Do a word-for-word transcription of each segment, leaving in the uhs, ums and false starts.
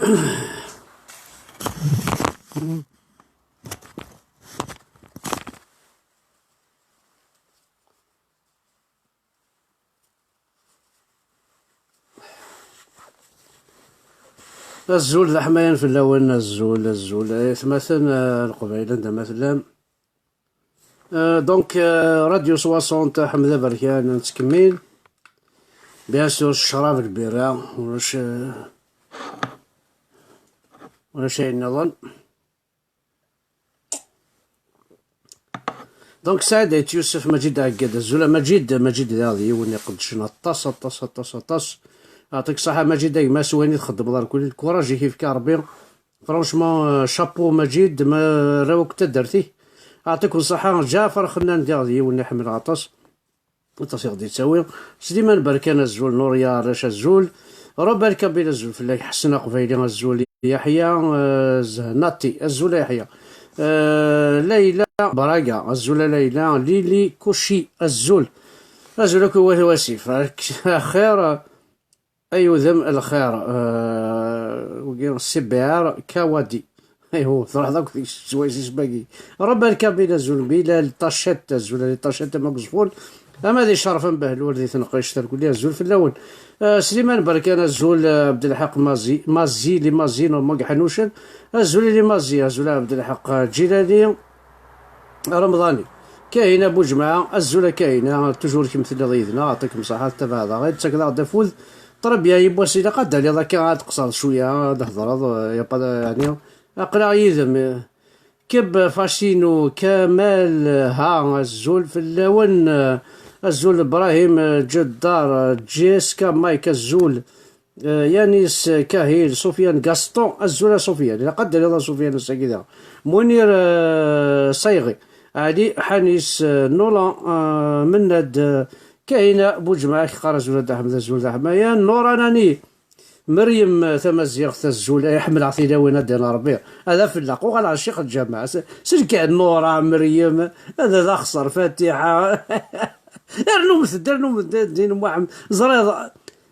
Azul d aḥmayan fell-awen, azul, azul. Ay atmaten, eh, Leqbayel, anda ma tellam. Euh, donc, euh, Radio soixante, Ḥmed Aberkan, nettkemmil. Bien sûr, ccrab, lbira, ulac, euh, ulac ayen nniḍen. Donc, Saɛid Ayt Yusef, Maǧid Ɛeggad, azul a Maǧid, Maǧid daɣ d yiwen iqeddcen aṭas, aṭas, aṭas, aṭas. Yeɛṭik ṣṣeḥḥa, Maǧid, a gma, s wayen i txeddmeḍ ar kulli, lkuraj i k-ifka Ṛebbi. Franchement, euh, chapeau Maǧid, ma rraw akk taddart-ik. Yeɛṭikum ṣṣeḥḥa, Ǧaɛfar Xennan diɣ d yiwen i ḥemmleɣ aṭas. Aṭas i ɣ-d-yettawi. Sliman Berkan azul, Nuria Arrac azul. Robert Kabyle azul fell-ak, Ḥsen Aqbayli azul, Yeḥya, euh, Zehnati azul a Yeḥya. Euh, Layla Braga azul a Layla, Lili Kuci azul. Azul akk i wat wasif. Ak-, axir, Ay udem lxir, euh, wigi, C B R Kawadi. Aywa, truḥeḍ akk deg swayes isem-agi. Robert Kabyle azul, Bilal Tachet azul, Ali Tachet ama Gzful. Ama di Cerf am Behlul di Tenqect, arkuli azul fell-awen. Euh, Sliman Berkan azul, euh, Abdelḥaq Mazi, Mazi, li Mazi, no Mag Ḥanucen. Azul li Mazi, azul Abdelḥaq, euh, Ǧilali. Remḍani. Kahina Buǧemɛa, azul a Kahina, toujours kemm telliḍ yid-neɣ, yeɛṭikem ṣṣeḥḥa, tettabaɛeḍ-aɣ-d, tettakeḍ-aɣ-d afud. Ṭribya, yiwwas ilaq ad d-taliḍ akka, ad d-tqeṣṣreḍ cwiya, ad d-thedreḍ, eh, ya pa-, yeɛni, aql-aɣ yid-m. Keb Facino, Kamal, ha, azul fell-awen, eh, azul Ibrahim, eh, Ǧeddar, eh, Jessica, Mike, azul. Eh, Yanis, eh, Kahil, Sofiane, Gaston, azul a Sofiane. Ilaq ad d-taliḍ a Sofiane ass-agi daɣ. Munir, eh, Sayɣi, Ali, Ḥanis, eh, Nolan, eh, Mennad, eh, Kahina, Buǧemɛa, ak-qqar azul a Dda Ḥmed, azul d aḥmayan. Nora Nani, Meryem, eh, Tamaziɣt, azul, ay ḥemmleɣ tilawin a ddin Ṛebbi. Ad afellaq, uɣaleɣ ccix lǧameɛ. S-, selkeɛ Nora, Meryem, ad, ad axṣer Fatiḥa. Rnumt-d, rnumt-d, din Muḥemmed. Ẓriḍ,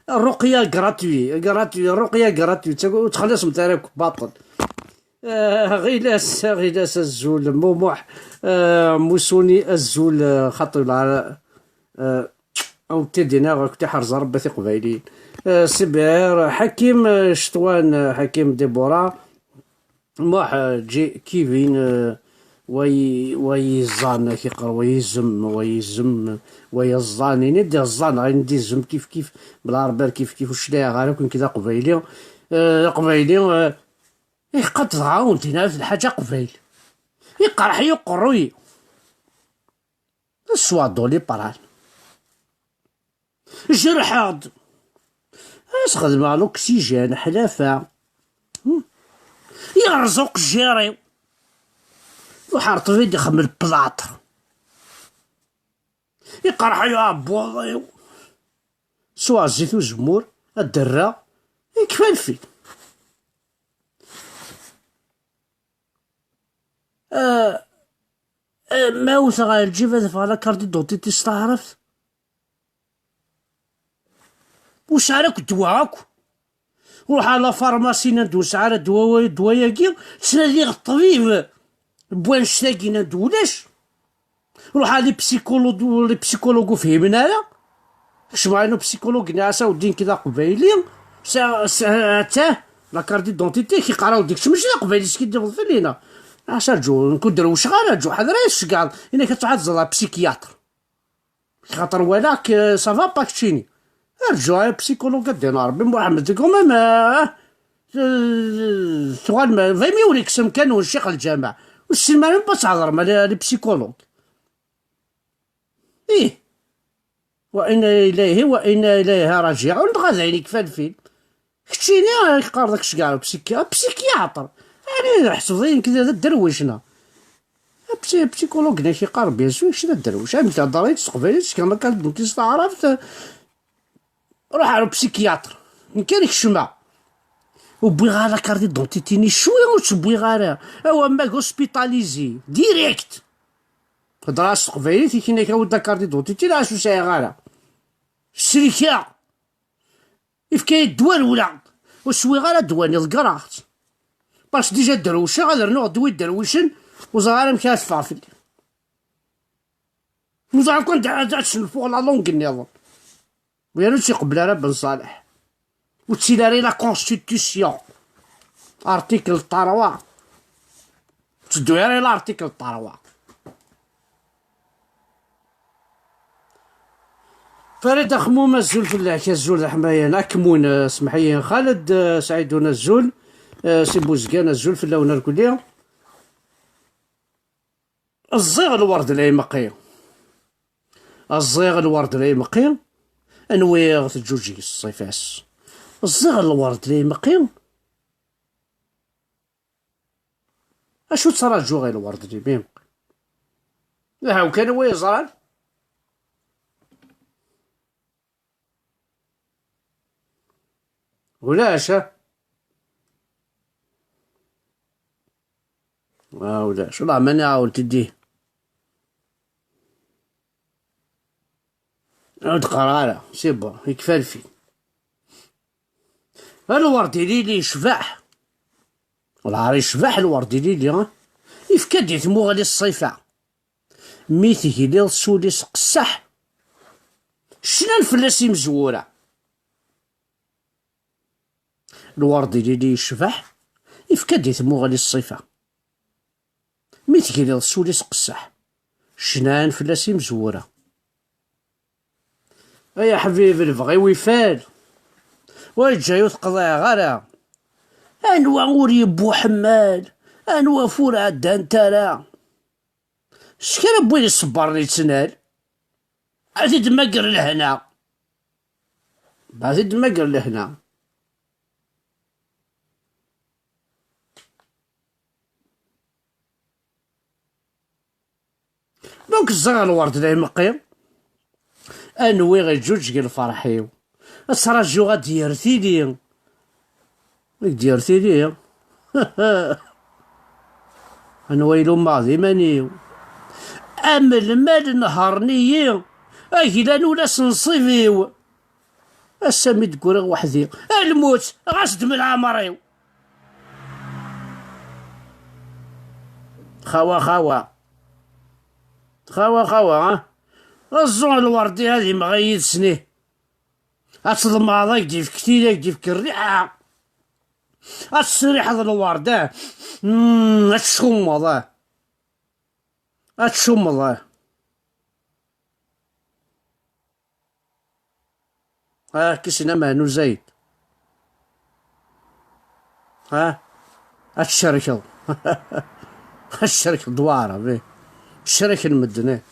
Ruqya gratuit, gratuit, ruqya gratuit, ur ttxelliṣemt ara akk baṭel. Ah, Ɣilas, Ɣilas azul, Mumuḥ, ah, Musuni azul, ah, xaṭi lɛar, ah, aw tedina akk tiḥerẓ Rebbi tiqbayliyin. Ah, Sibir, Ḥakim, ah, Cetwan, ah, Ḥakim Debora, Muḥ, ah, J-, Kivin, ah, wa yi-, wa yeẓẓan, ak iqqar, wa yizem, wa yizem, wa yeẓẓan, ini-d iẓẓan, ini-d izem kif kif, belɛerbi ar kif kif, ur cliɛeɣ ara, akk nekk d aqbayli, ah, aqbayli, ah, iqqad dɣa ur d-yenna ara d lḥaǧa aqbayli. Iqerḥ-iyi uqerruy-iw. Swaḍu lipral. Jerḥeɣ-d. As xedmeɣ l'oxygène, ḥlafa. Hmm. Yerreẓ uqejjir-iw. Uḥerṭeb i d-ixemmel plaṭr. Iqerḥ-iyi uɛebbuḍ-iw. Swaɣ zzit uzemmur, ad d-rreɣ. Ikfa lfil. Ah, ah, ma wteɣ ɣer lǧib ad ffɣeɣ la carte d'identité s taɛrabt. Ur sɛiɣ ara akk ddwa akk. Ruḥ ɣer la pharmacie, nnan-d ur sɛiɣ ara ddwa-, ddwa-yagi. Ttnadiɣ ṭṭbib n wannect-agi, nnan-d ulac. Ruḥ ɣer les psychologues, les psychologues ur fhimen ara. Kecmeɣ ɣer upsikulug-nni, asa ur d-yenki d aqbayli. Sa-, sa-, attah, la carte d'identité, k-iqqar-aɣ-d kečč mačči d aqbayli, teskiddibeḍ fell-i, neɣ? Asa rǧu, nekk ur drewceɣ ara, rǧu, ḥader ay tceggɛeḍ. Ini-ak ad truḥ ad tẓalleḍ ɣer psychiatre. Xaṭer walaɣ-k, euh, ça va pas keččini. Rǧu, ay psychologue ad d-iniɣ Rebbi, Muḥemmed, quand même, euh, euh, tuɣal ma, vingt mille ur yeksem kan un ccix lǧameɛ. Ur tessinem ara ma ad thedrem, les, les psychologues. Ih. Wa inna ilayhi wa inna ilayha rajiɛun, dɣa d ayen yekfan film. Keččini, ah, yeqqar-d kečč-ga psychi-, psychiatre. Ani ḥesbeḍ-iyi nekk d, d aderwic, neɣ? Psy-, psychologue-nni ak-yeqqar, bien sûr, kečč d aderwic. Amek theddreḍ-iyi s teqbaylit, seg ma kan d nekk s taɛrabt, ruḥ ɣer psychiatre. Nekk ad kecmeɣ. Ur wwiɣ ara la carte d'identité-nni, cwi ur tt-wwiɣ ara. Awa, ma hospitalisé, direct. Heddreɣ-as s teqbaylit, ikin-ak awi-d la carte d'identité, neɣ ur sɛiɣ ara. Selkeɣ. Ifka-yi ddwa rewleɣ. Ur swiɣ ara ddwa-nni, ḍeggreɣ-tt. Parce que déjà derwceɣ, ad rnuɣ ddwa iderwicen, ur ẓriɣ ara amek ara teffeɣ fell-i. Ur ẓriɣ kan ad, ad snelfuɣ la langue nniḍen. Yernu ur tt-iqebbel ara Ben Ṣaleḥ. Ur ttili ara i la constitution. Article trois. Ur tteddu ara i l'article trois. Farid Axmum, azul fell-ak, azul d aḥmayan. Akmun, eh, semḥ-iyi. Xaled, eh, Sɛidun, azul. Eh, Si Buzgan, azul fell-awen irkelli. Ẓẓiɣ lwerd la imeqqi. Ẓẓiɣ lwerd la imeqqi. Nwiɣ teǧǧuǧeg s ṣṣifa-s. Ẓẓiɣ lwerd la imeqqi. Acu ttṛaǧuɣ i lwerd-nni mi imeqqi? Aha, kan wa yeẓran. Ulac, ah. Ah, ulac. Wallah, mani ɛawent-d-ih. Ur d-qqar ara. C'est bon, yekfa lfil. Lwerd ilili yecbeḥ. Lɛar yecbeḥ, lwerd ilili, ha? Ifka-d i tmuɣli ṣṣifa. Mi tegliḍ s ul-is qessaḥ. Cnan fell-as imezwura. Lwerd ilili yecbeḥ, ifka-d i tmuɣli ṣṣifa. Mi tegliḍ s ul-is qessaḥ, cnan fell-as imezwura. Ay aḥbib, lebɣi-w ifal, wa yeǧǧa ur t-qḍiɛeɣ ara. Anwa ur yebbuḥemmal, anwa ur ɛeddant ara. S kra n win iṣebbren yettnal. Ad t-id-mager lehna. Ad t-id-mager lehna. Donc, ẓẓiɣ lwerd la imeqqi. Anwi ɣ-iǧuǧgen lferḥ-iw. Ad ttṛaǧuɣ ad d-yerr tili. I d-yerr tili. Anwa i lummeɣ d iman-iw. Am lmal nehṛen-iyi. Aglan ula s nnṣib-iw. Ass-a mi d-ggriɣ weḥd-i. A lmut, ɣas ddem leɛmer-iw. Xawa, xawa. Xawa, xawa, ha? Ẓẓu lwerdi ad imɣi yid-sen, ih. Ad tḍemɛeḍ, ad k-d-ifk tili, ad k-d-ifk rriḥa. Ad tesriḥeḍ lwerd, ah. Mm, ad tcummeḍ, ah. Ad tcummeḍ, ah. Ah, kisin ameɛnu zayed. Ah, ad tcerkeḍ. Ad tcerkeḍ d waɛrab, eh. Cerken medden, eh.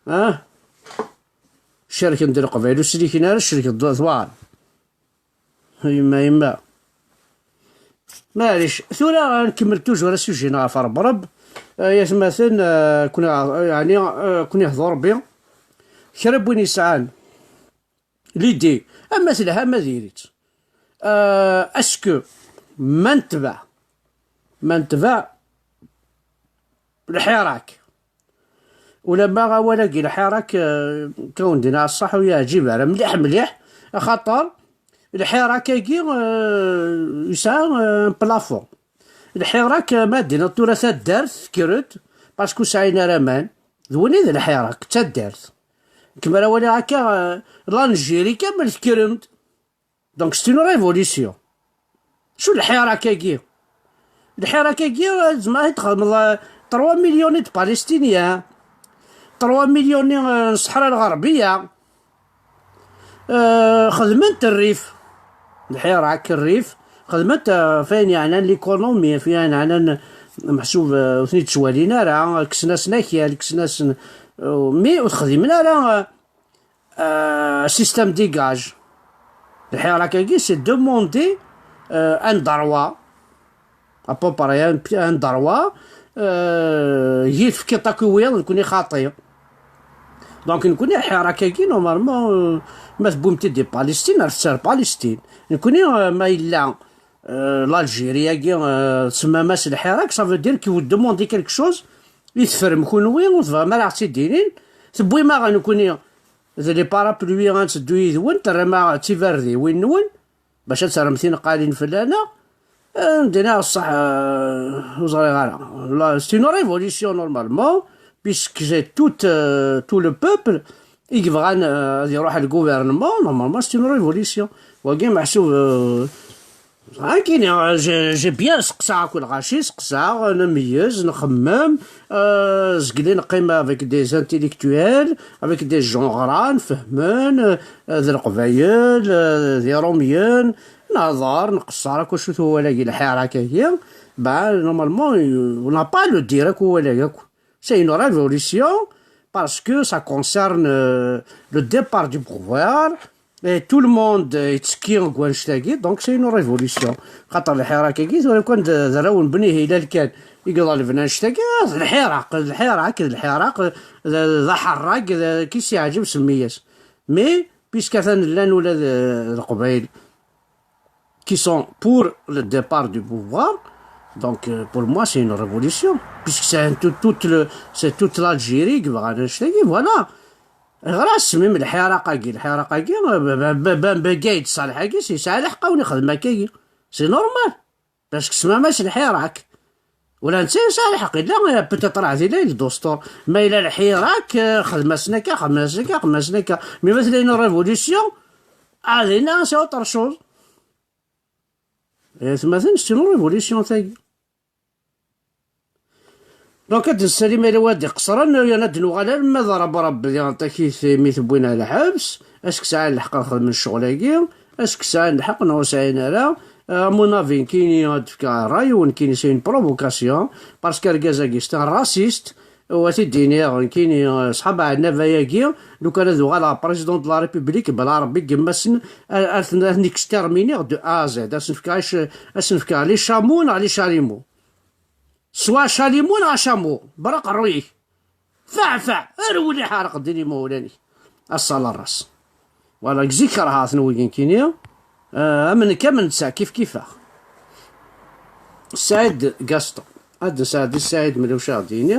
Ah? Cerken-d Leqbayel, ur sliken ara, cerkeḍ d waɛrab. Yemma, yemma. Maɛlic, tura ad nkemmel toujours asujet-nneɣ ɣef Rebreb. Eh, yatmaten, eh, kun, yeɛni, eh, kun yehdu Rebbi. Kra n win yesɛan l'idée, ama telha, ama diri-tt. Eh, est-ce que ma netbeɛ, ma netbeɛ lḥirak, Ulamma awal-agi lḥirak, eh, kan wen-d-iniɣ ṣṣeḥ ur yeɛǧib ara mliḥ mliḥ, axaṭer lḥirak-agi, eh, yesɛa, eh, plafond. Lḥirak, eh, ma d-tiniḍ tura taddart tekker-d, parce que ur sɛin ara aman, d win i d lḥirak, d taddart. Nekk mi ara waliɣ akka, eh, l'Algérie kamel tekker-d. Donc, c'est une révolution. Acu lḥirak-agi? Lḥirak-agi, eh, tzemreḍ ad txedmeḍ, eh, trois millions de Palestiniens, trois millions, eh, n Ṣṣeḥra Lɣerbiya. Eh, xedment rrif. Lḥirak, rrif. Xedment, eh, f ayen yeɛnan l'économie, f ayen yeɛnan, meḥsub, eh, ur ten-id-ttwalin ara, kksen-asen akal, kksen-asen, eh, mi ur t-xdimen ara, eh, euh, système de gage. Lḥirak-agi, c'est demander, euh, un droit, à peu près un, un droit, euh, i tefkiḍ akk i wiyaḍ, nekni xaṭi. Donc, nekni lḥirak-agi, normalement, euh, ma tewwim-t-id di Palestine, ar tetter Palestine. Nekni, euh, ma yella, euh, l'Algérie-agi, euh, tsemmam-as lḥirak, ça veut dire que vous demandez quelque chose, i teffrem kunwi, ur tebɣam ara ad ɣ-tt-id-tinin, tewwim-aɣ nekni, d les parapluies ad netteddu yid-wen, terram-aɣ d tibardiwin-nwen. bac ad terrem tineqqalin fell-aneɣ. Eh, ndina ṣṣeḥ, eh, ur ẓriɣ ara. La, c'est une révolution normalement, puisque c'est tout, euh, tout le peuple i yebɣan, euh, ad iruḥ le gouvernement, normalement c'est une révolution. Wagi meḥsub, euh, Akini, j'ai, j'ai bien seqsaɣ akk lɣaci, seqsaɣ, nemeyyez, nxemmem, euh, zegli neqqim avec des intellectuels, avec des gens ɣran, fehmen, euh, d Leqbayel, euh, d Iṛumyen, nehḍer, nqeṣṣer akk acu-t wawal-agi, lḥirak-agi. Ben, normalement, on n'a pas le dire akk wawal-agi akk. C'est une révolution parce que ça concerne, euh, le départ du pouvoir et tout le monde, euh, yettekki deg wannect-agi, donc c'est une révolution. Xaṭer lḥirak-agi, tura kan d, d arraw n Bni Hilal kan i iḍelben annect-agi, ah, d lḥirak, d lḥirak, d lḥirak, d, d aḥerrak, d, ki s-yeɛǧeb semmi-yas. Mais, puisque atan llan ula d, d Leqbayel, qui sont pour le départ du pouvoir, donc, euh, pour moi, c'est une révolution, puisque c'est un tout, toute le, c'est toute l'Algérie qui va rester, voilà. Ɣras même lḥiraq-agi, lḥiraq-agi, euh, ben, ben, ben, ben, Gaïd Saleh-agi, c'est ça, c'est normal. Parce que c'est même lḥiraq. Ula netta yesɛa lḥeqq, yella, eh, peut-être ahat yella d usṭur. Ma yella lḥirak, eh, xedm-asen akka, xedm-asen akka, xedm-asen akka. Mi ma tella une révolution, ah, dinna, c'est autre chose. Eh, atmaten, c'est une révolution, tagi. Donc, ad d-nessali ma yella wad iqeṣren, yerna ad d-nuɣal arma d Rab Rebbi diɣen takit mi t-wwin ɣer lḥebs, est-ce que sɛan lḥeqq ad xedmen ccɣel-agi, est-ce que sɛan lḥeqq neɣ ur sɛin ara? À mon avis, nekkini ad d-fkeɣ ṛṛay-iw, nekkini c'est une provocation, parce que argaz-agi c'est un raciste, u ad t-id-iniɣ, nekkini, eh, ṣṣḥab Ɛennaba-agi, lukan ad uɣaleɣ président de la République, bla Rebbi, gemmasen, ad, ad, ad ten-exterminiɣ de A à Z, ad sen-fkeɣ ic-, ad sen-fkeɣ les chameaux neɣ les chalumeaux. Soit chalumeau neɣ chameau, bra qerruy-ik. Faɛ, faɛ, rewel iḥerq ddin imawlan-ik. Ass-a la ras. Voilà, zik kerheɣ-ten wigi nekkini. Eh, am nekk, am netta, kif kifeɣ. Saɛid Gaston. Ad nsaɛd i Saɛid mliwc ad d-yini.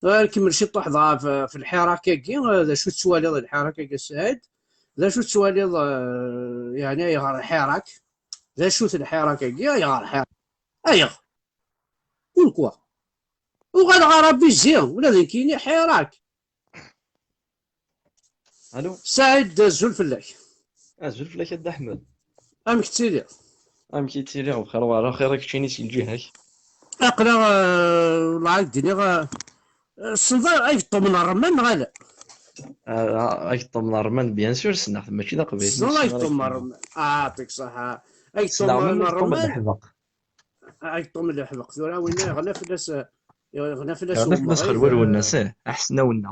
Ar kemmel ciṭuḥ dɣa f-, f lḥirak-agi, eh, d acu tettwaliḍ lḥirak-agi a Saɛid? D acu tettwaliḍ, eh, yeɛni ayɣer lḥirak? D acu-t lḥirak-agi? Ayɣer lḥirak? Ayɣer? Pourquoi? Uɣaleɣ ɣer abizi, ula d nekkini ḥirak. Allô? Saɛid, azul fell-ak. Azul fell-ak a Dda Ḥmed. Amek tettiliḍ? Amek i ttiliɣ? Bxir, wa ala xir, keččini si lǧiha-k? Aql-aɣ, eh, la ak-d-iniɣ, eh, tessneḍ ageṭṭum n ṛṛman neɣ ala? Ah, ageṭṭum n ṛṛman, bien sûr, ssneɣ-t, mačči d aqbayli. Tessneḍ ageṭṭum n ṛṛman? Ah, yeɛṭik ṣṣeḥḥa. Ageṭṭum n ṛṛman. Ageṭṭum n leḥbeq. Tura winna yeɣna fell-as, yeɣna fell-as umɣid, xelwa Lwennas, eh, aḥsen a wenna.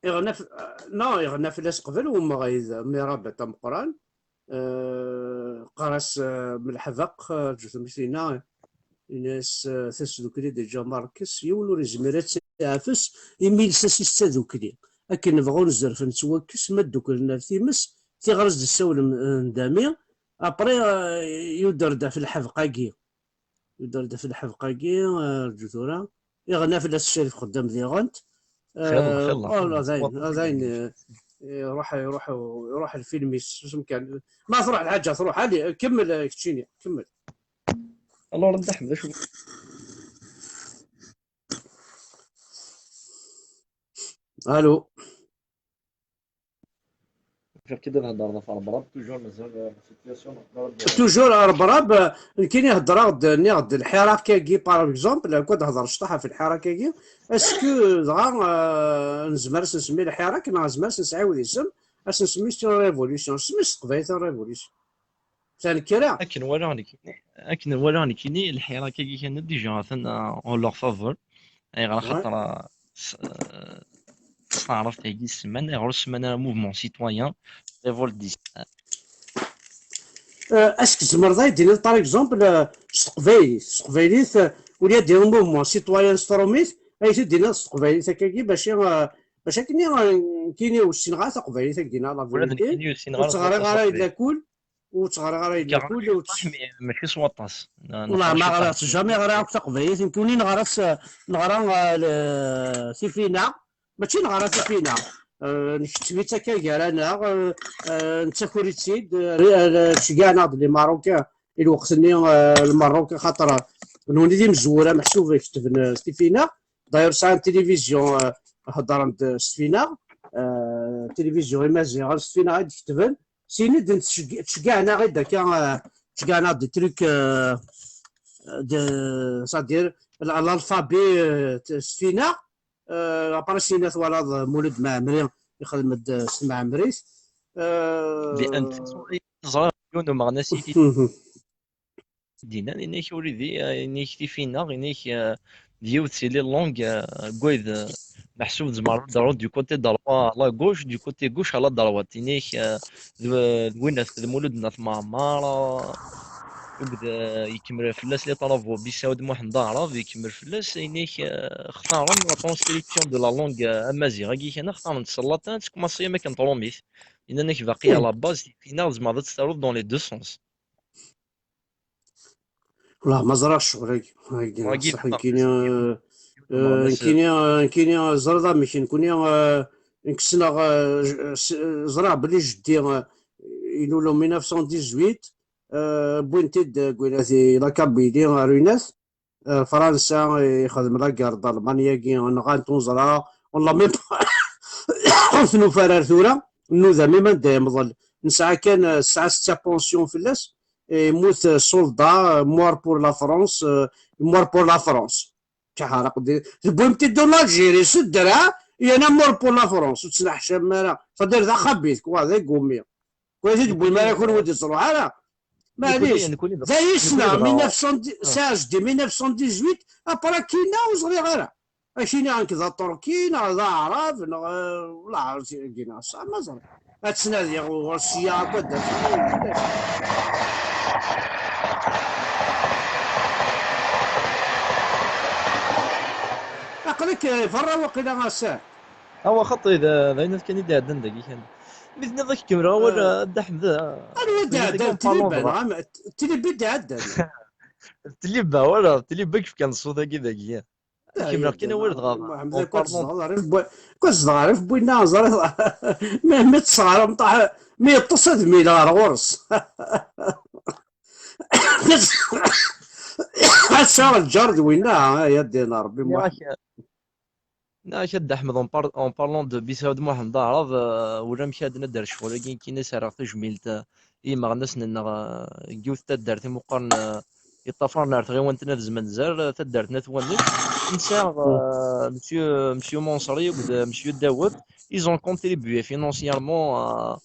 Yeɣna f-, non, yeɣna fell-as qbel umɣid, Mirabat ameqqran, eh, qqar-as, eh, Mleḥbaq, eh, rǧut amek tinna, ini-as, eh, tasdukli déjà markes, yiwen ur yezmir ad tt-iɛfes, imi lsas-is d tadukli. Akken nebɣa ur nezref nettwakkes, ma dduklen ar times, tiɣri s-d-ssawlen, eh, n dami, après, eh, yudder-d ɣef lḥebq-agi. Yudder-d ɣef lḥebq-agi, eh, rǧu tura. Iɣna fell-as Crif Xeddam diɣent. Xilla, eh, xilla, oh, xilla. Dayen, ah, dayen, eh, iruḥ, iruḥ, iruḥ lfilm-is, susem kan. Ma truḥ lḥaǧa, truḥ. Ali, kemmel, eh, keččini, kemmel. Alors, Dda Ḥmed, acu? Allô? Bɣiɣ kan ad hedreɣ ɣef Rrebrab, toujours mazal, euh, situation. Toujours Rrebrab, euh, nekkini heddreɣ-d, nniɣ-d lḥirak-agi, par exemple, akk ad hedreɣ cṭaḥ ɣef lḥirak-agi, est-ce que dɣa, euh, nezmer ad s-nsemmi lḥirak, neɣ nezmer ad s-nesɛiwed isem, ad s-nsemmi c'est une révolution, semmi s teqbaylit révolution. Akken walaɣ nekkini, akken walaɣ nekkini, lḥirak-agi kan déjà atan, euh, en leur faveur. Ayɣer? Axaṭer, euh, s-, euh, s taɛrabt-agi semman, ayɣer ur semman ara mouvement citoyen, révolte des... Euh, est-ce que tzemreḍ ad yi-d-tiniḍ, par exemple, euh, s teqbaylit, s teqbaylit, euh, ula d mouvement citoyen s trumit, ad yi-t-id-tiniḍ s teqbaylit akkagi, bac, euh, bac akken, euh, nekkini ur ssineɣ ara taqbaylit akkagi, la vérité. Ur tt-ɣriɣ ara, lakul. Ur tt-ɣriɣ ara, yella kul, ur tt-, mais mačči s waṭas. Wallah, ma ɣriɣ-tt, jamais ɣriɣ akk taqbaylit. Nekkni neɣra s, neɣra, euh, le-, tifinaɣ. Mačči neɣra tifinaɣ. Euh, nkettem-itt akka gar-aneɣ, euh, euh, nettaker-itt-id, euh, ri- euh, ceggɛen-aɣ-d les Marocains i lweqt-nni, euh, Lmerruk, axaṭer, euh, nwen d imezwura meḥsub ketben, euh, s tifinaɣ. D'ailleurs sɛan tilivizyu, euh, heddren-d s tfinaɣ, euh, tilivizyu imaziɣen s tfinaɣ i d-ketben. Syin i d-ttceggɛen-aɣ-id akka, euh, ttceggɛen-aɣ-d des trucs, euh, de, c'est-à-dire l'alphabet, euh, s tfinaɣ. Euh, après syin twalaḍ Mulud Mɛemmri ixdem-d s tmeɛmrit. Euh, Neẓra yiwen umeɣnas i d-yennan, inek ur idi, inek tifinaɣ, inek, euh, d yiwet si les langues, euh, n wayd, euh, meḥsub tzemreḍ ad d-taruḍ du côté droit à la gauche, du côté gauche à la droite. Inek, euh, d, d winat d Mulud n At Mɛemmer, euh, akked, euh, ikemmel fell-as les travaux Bi Saɛid Muḥend Aɛrab, ikemmel fell-as, inek, euh, xtaren la transcription de la langue, euh, amaziɣ-agi kan, xtaren-tt s latin, ttekmaṣi am akken trumit. Inan-ak baqi à la base, tifinaɣ tzemreḍ ad tt-taruḍ dans les deux sens. Wallah ma ẓriɣ ccɣel-agi. Agi, Wagi ṣṣeḥ, d nekkini, taqqes. euh, euh, nekkini, euh, ẓriɣ amek, nekkini, euh, ẓriɣ belli jeddi, euh, inu en mille neuf cent dix-huit, euh, wwin-t-id, euh, deg winat i la Kabylie ar winat, euh, Fransa, ixdem la guerre d'Almanya-agi, nɣan-t, ur neẓra, wallah même ur t-nufi ara ar tura, nnuda même anda yemḍel. Nesɛa kan, euh, tesɛa setta pension fell-as, yemmut, euh, soldat, euh, mort pour la France, euh, mort pour la France. Tewwim-t-id en Algérie s ddreɛ, yerna mort pour la France, ur ttneḥcam ara. C'est-à-dire d axabit, quoi, d agummi. Quoi, ur tewwim ara kunwi ur d-yettruḥ ara. Maɛlic, d ayisna, mille neuf cent dix, sɛa jeddi mille neuf cent dix-huit, après kina ur ẓriɣ ara. Akini nekk d aṭurki, neɣ d aɛrab, neɣ, eh, ula ɛerbi-agi neɣ sɛa, ma ẓriɣ. Ad ttnadiɣ ɣur sya akk ad d-afeɣ. Aql-ik, eh, berra waqila ass-a. Awa xaṭi, d d ayen kan i d-iɛeddan dagi kan. Mi tenniḍ ad k-kemmreɣ awal, a Dda Ḥmed, Anwa i d-iɛeddan? Tiliba, neɣ am-, Tiliba i d-iɛeddan? Tiliba, wala, Tiliba i yefkan ṣṣut-agi dagi. Kemmleɣ kan awal dɣa. Ḥmed, kwa tzedɣeḍ ɣer F-, kwa tzedɣeḍ ɣer F B winna, ẓriɣ. Mi, mi tesɣer umṭaḥ, mi yeṭṭes ad mil ɣer ɣur-s. Ass-a lǧar d winna, ay addin Rebbi Muḥend. Nniɣ-ak a Dda Ḥmed, en par-, en parlant de Bi Saɛid Muḥend Aɛrab, euh, ulamek ad d-nadder ccɣel-agi, nekkini ad s-rreɣ tajmilt, euh, i yimeɣnasen-nneɣ, euh, deg yiwet n taddart i meqqren, euh, yeṭṭafaren ar tɣiwant n At Zmenzer, euh, taddart n At Wannec. Nesɛa, euh, monsieur, monsieur Mansouri akked, euh, monsieur Dawed, ils ont contribué financièrement à,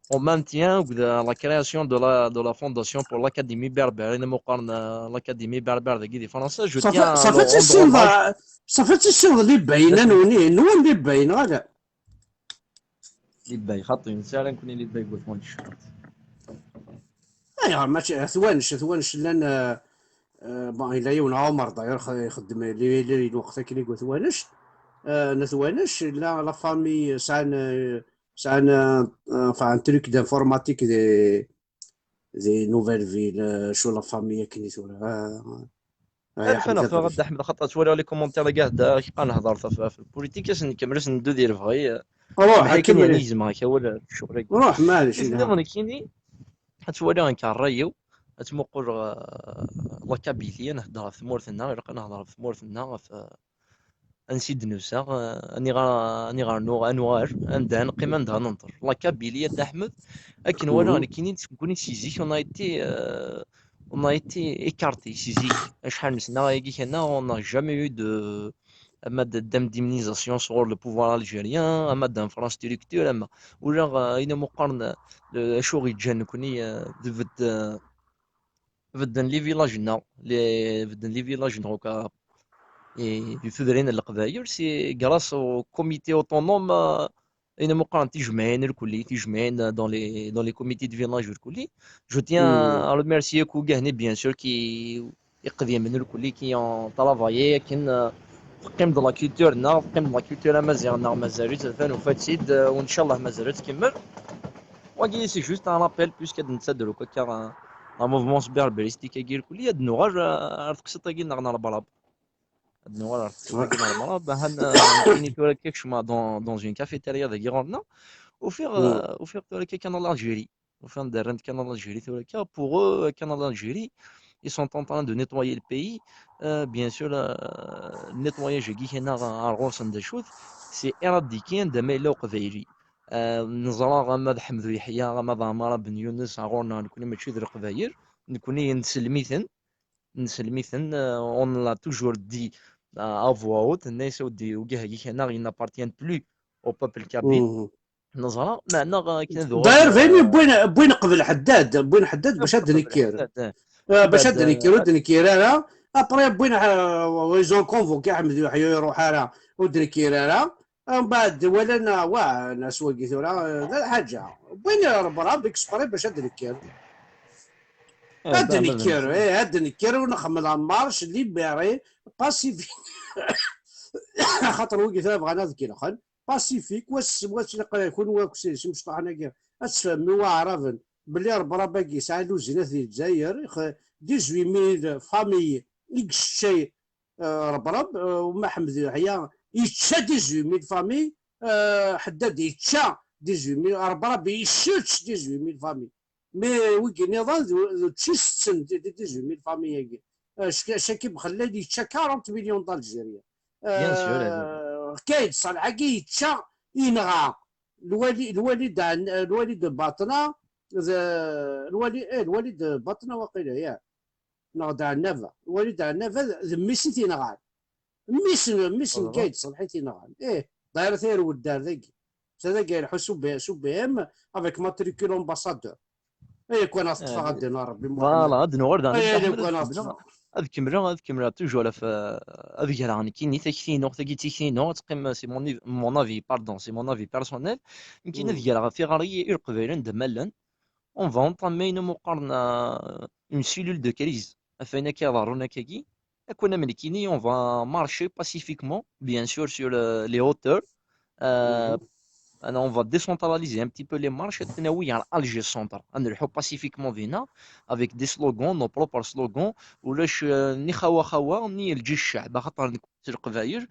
au maintien ou à la création de la, de la fondation pour l'Académie berbère, i meqqren, euh, l'Académie berbère dagi di Fransa. Je tiens à leur rendre hommage. Ṣafi ad tissineḍ Libay, nwen, nwen Libay, neɣ ala? Libay, xaṭi, nesɛa ara nekkni Libay deg At Wannec. Ayɣer mačči At Wannec, At Wannec llan, euh, euh, bon, yella yiwen Ɛumer, d'ailleurs, x-, ixeddem li, li, li lweqt akken i At Wannec. Euh, n At Wannec, yella la famille, sɛan, euh, sɛan, euh, enfin, un truc d'informatique des, des Nouvelle Ville, euh, sur la famille akken i tura. Euh, Arif, ad nɣer tura a Dda Ḥmed, xaṭer ttwaliɣ les commentaires-agi, ad qqaren nehder ɣef, ɣef politique, ad s-nkemmel, ad s-neddu di lebɣi. Ruḥ, Akken kemmel. Yeɛni gezmeɣ-ak awal, ccɣel-agi. Ruḥ, maɛlic, I tenniḍ nekkini, ad twaliɣ nekk ṛṛay-iw, ad tmuqul, uh, la Kabylie, ad nehder ɣef tmurt-nneɣ, ilaq ad nehder ɣef tmurt-nneɣ, ɣef, uh, ansi d-nusa, uh, aniɣer, aniɣer nuɣ-, ad nuɣal, anda ad neqqim, anda ad nenṭer. La Kabylie, a Dda Ḥmed, akken walaɣ nekkini, nekkini si zik, on a été, uh, on a été écarté si zik. Acḥal n sna ayagi kan, on n'a jamais eu de, ama d, d'indemnisation sɣur le pouvoir algérien, ama d'infrastructure, ama ula, euh, ayen umi qqaren, euh, acu i ɣ-yeǧǧan nekkni, euh, d bed-, euh, bedden les villages-nneɣ, les, bedden les villages-nneɣ, uka, et di tudrin n Leqbayel, c'est grâce au comité autonome, euh, ayen umi qqaren tijemɛin lkulli, tijemɛin dans les, dans les comités de village lkulli. Je tiens à remercier Kougahni, bien sûr, qui, iqdimen lkulli qui ont travaillé akken, euh, teqqim-d la culture-nneɣ, teqqim-d la culture amaziɣ-nneɣ, mazal-itt, atan ufa-tt-id, euh, u ncallah mazal ad tkemmel. Wagi, c'est juste un rappel, puisque ad nettadder akk akka, euh, la mouvance berbéristique-agi lkulli, ad nuɣal, euh, ar teqsiṭ-agi-nneɣ n Rebrab. Nuɣal ɣer tteswiḥin n lemraḍ, ahan, euh, nekkini tura akka kecmeɣ dans, dans une cafétéria dagi ɣur-neɣ. Ufiɣ, euh, ufiɣ tura akka Canal Algérie. Ufiɣ-d rran-d Canal Algérie tura akka. Pour eux, Canal Algérie, ils sont en train de nettoyer le pays. Euh, bien sûr, euh, nettoyage-agi kan ar ɣur-sen d acu-t, c'est éradiquer anda ma yella uqbayli. Euh, neẓra ama d Ḥemdu Yeḥya, ama d Ɛmara Ben Yunes, ar ɣur-neɣ nekkni mačči d leqbayel, nekkni neslem-iten, neslem-iten, euh, on l'a toujours dit, euh, à voix haute, nenna-yas, a weddi, ugah-agi kan-a, il n'appartient plus au peuple kabyle. Neẓra, meɛna, euh, akken ad uɣalen, d'ailleurs, d ayen euh, wwin, wwin qbel Ḥeddad, wwin Ḥeddad bac ad d-nekker. Ḥeddad, eh. Euh, bac ad d-nekker, ur d-nekkir ara. Après, wwin, euh, ils ont convoqué Ḥmed Yuḥya, ur iruḥ ara, ur d-nekkir ara. Mbeɛd walan, ah, wa, nas wagi tura, eh, d lḥaǧa. Wwin rebrab exprès bac ad d-nekker. Eh, ad d-nekker, eh, ad d-nekker u nxemmel la marche libérée, pacifique. Axaṭer wigi tura bɣan ad kelxen. Pacifique, wass, wass, kunwi akk s, s imecṭaḥen-agi, ad tfehmem i waɛraben belli rebrab-agi yesɛa luzinat di Lezzayer, ix-, dix-huit mille familles i yečča, eh, rebrab, eh, u Maḥmed Yeḥya yečča dix-huit mille familles, eh, Ḥeddad yečča dix-huit mille, rebrab yečča dix-huit mille familles. Mais wigi nniḍen d, d učči setten, d, d dix-huit mille familles-agi. Eh, caki Bxellal yečča quarante millions d'Algériens. Bien sûr, eh, Kayed Ṣalḥ-agi yečča, yenɣa lwali, lwali d, lwali d Baṭna, d, lwali, eh, lwali d Baṭna waqila, ya. Neɣ d Ɛennaba. Lwali d Ɛennaba d, d mmi-s i t-inɣan. Mmi-s n, mmi-s n Kayed Ṣalḥ i t-inɣan. Ih, ḍayer tayerwel d ar dagi. Sa dagi yelḥu s U B M, avec matricule ambassadeur. Ay, akk-an ad ṭṭfeɣ, ad d-iniɣ Rebbi Muḥemmed. Voilà, ad nuɣal daɣen. Ay, ay, akk-an ad ṭṭfeɣ. Ad kemmleɣ, ad kemmleɣ toujours ɣef, euh, ad greɣ nekkini takti-inu, tagi d tikti-inu, ad teqqim, c'est mon, mon avis, pardon, c'est mon avis personnel. Nekkini ad greɣ tiɣri i Leqbayel anda ma llan. On va entamer, umi qqaren, euh, une cellule de crise. Ɣef wayen akka iḍerrun akkagi. Akk-an am nekkini, on va marcher pacifiquement, bien sûr, sur, euh, les hauteurs. Euh, on va décentraliser un petit peu les marches, ad t-nawi ɣer Alger centre. Ad nelḥu pacifiquement dinna, avec des slogans, nos propres slogans, ulac, euh, ni xawa xawa, ni lǧic ccɛb, axaṭer nekk s Leqbayel.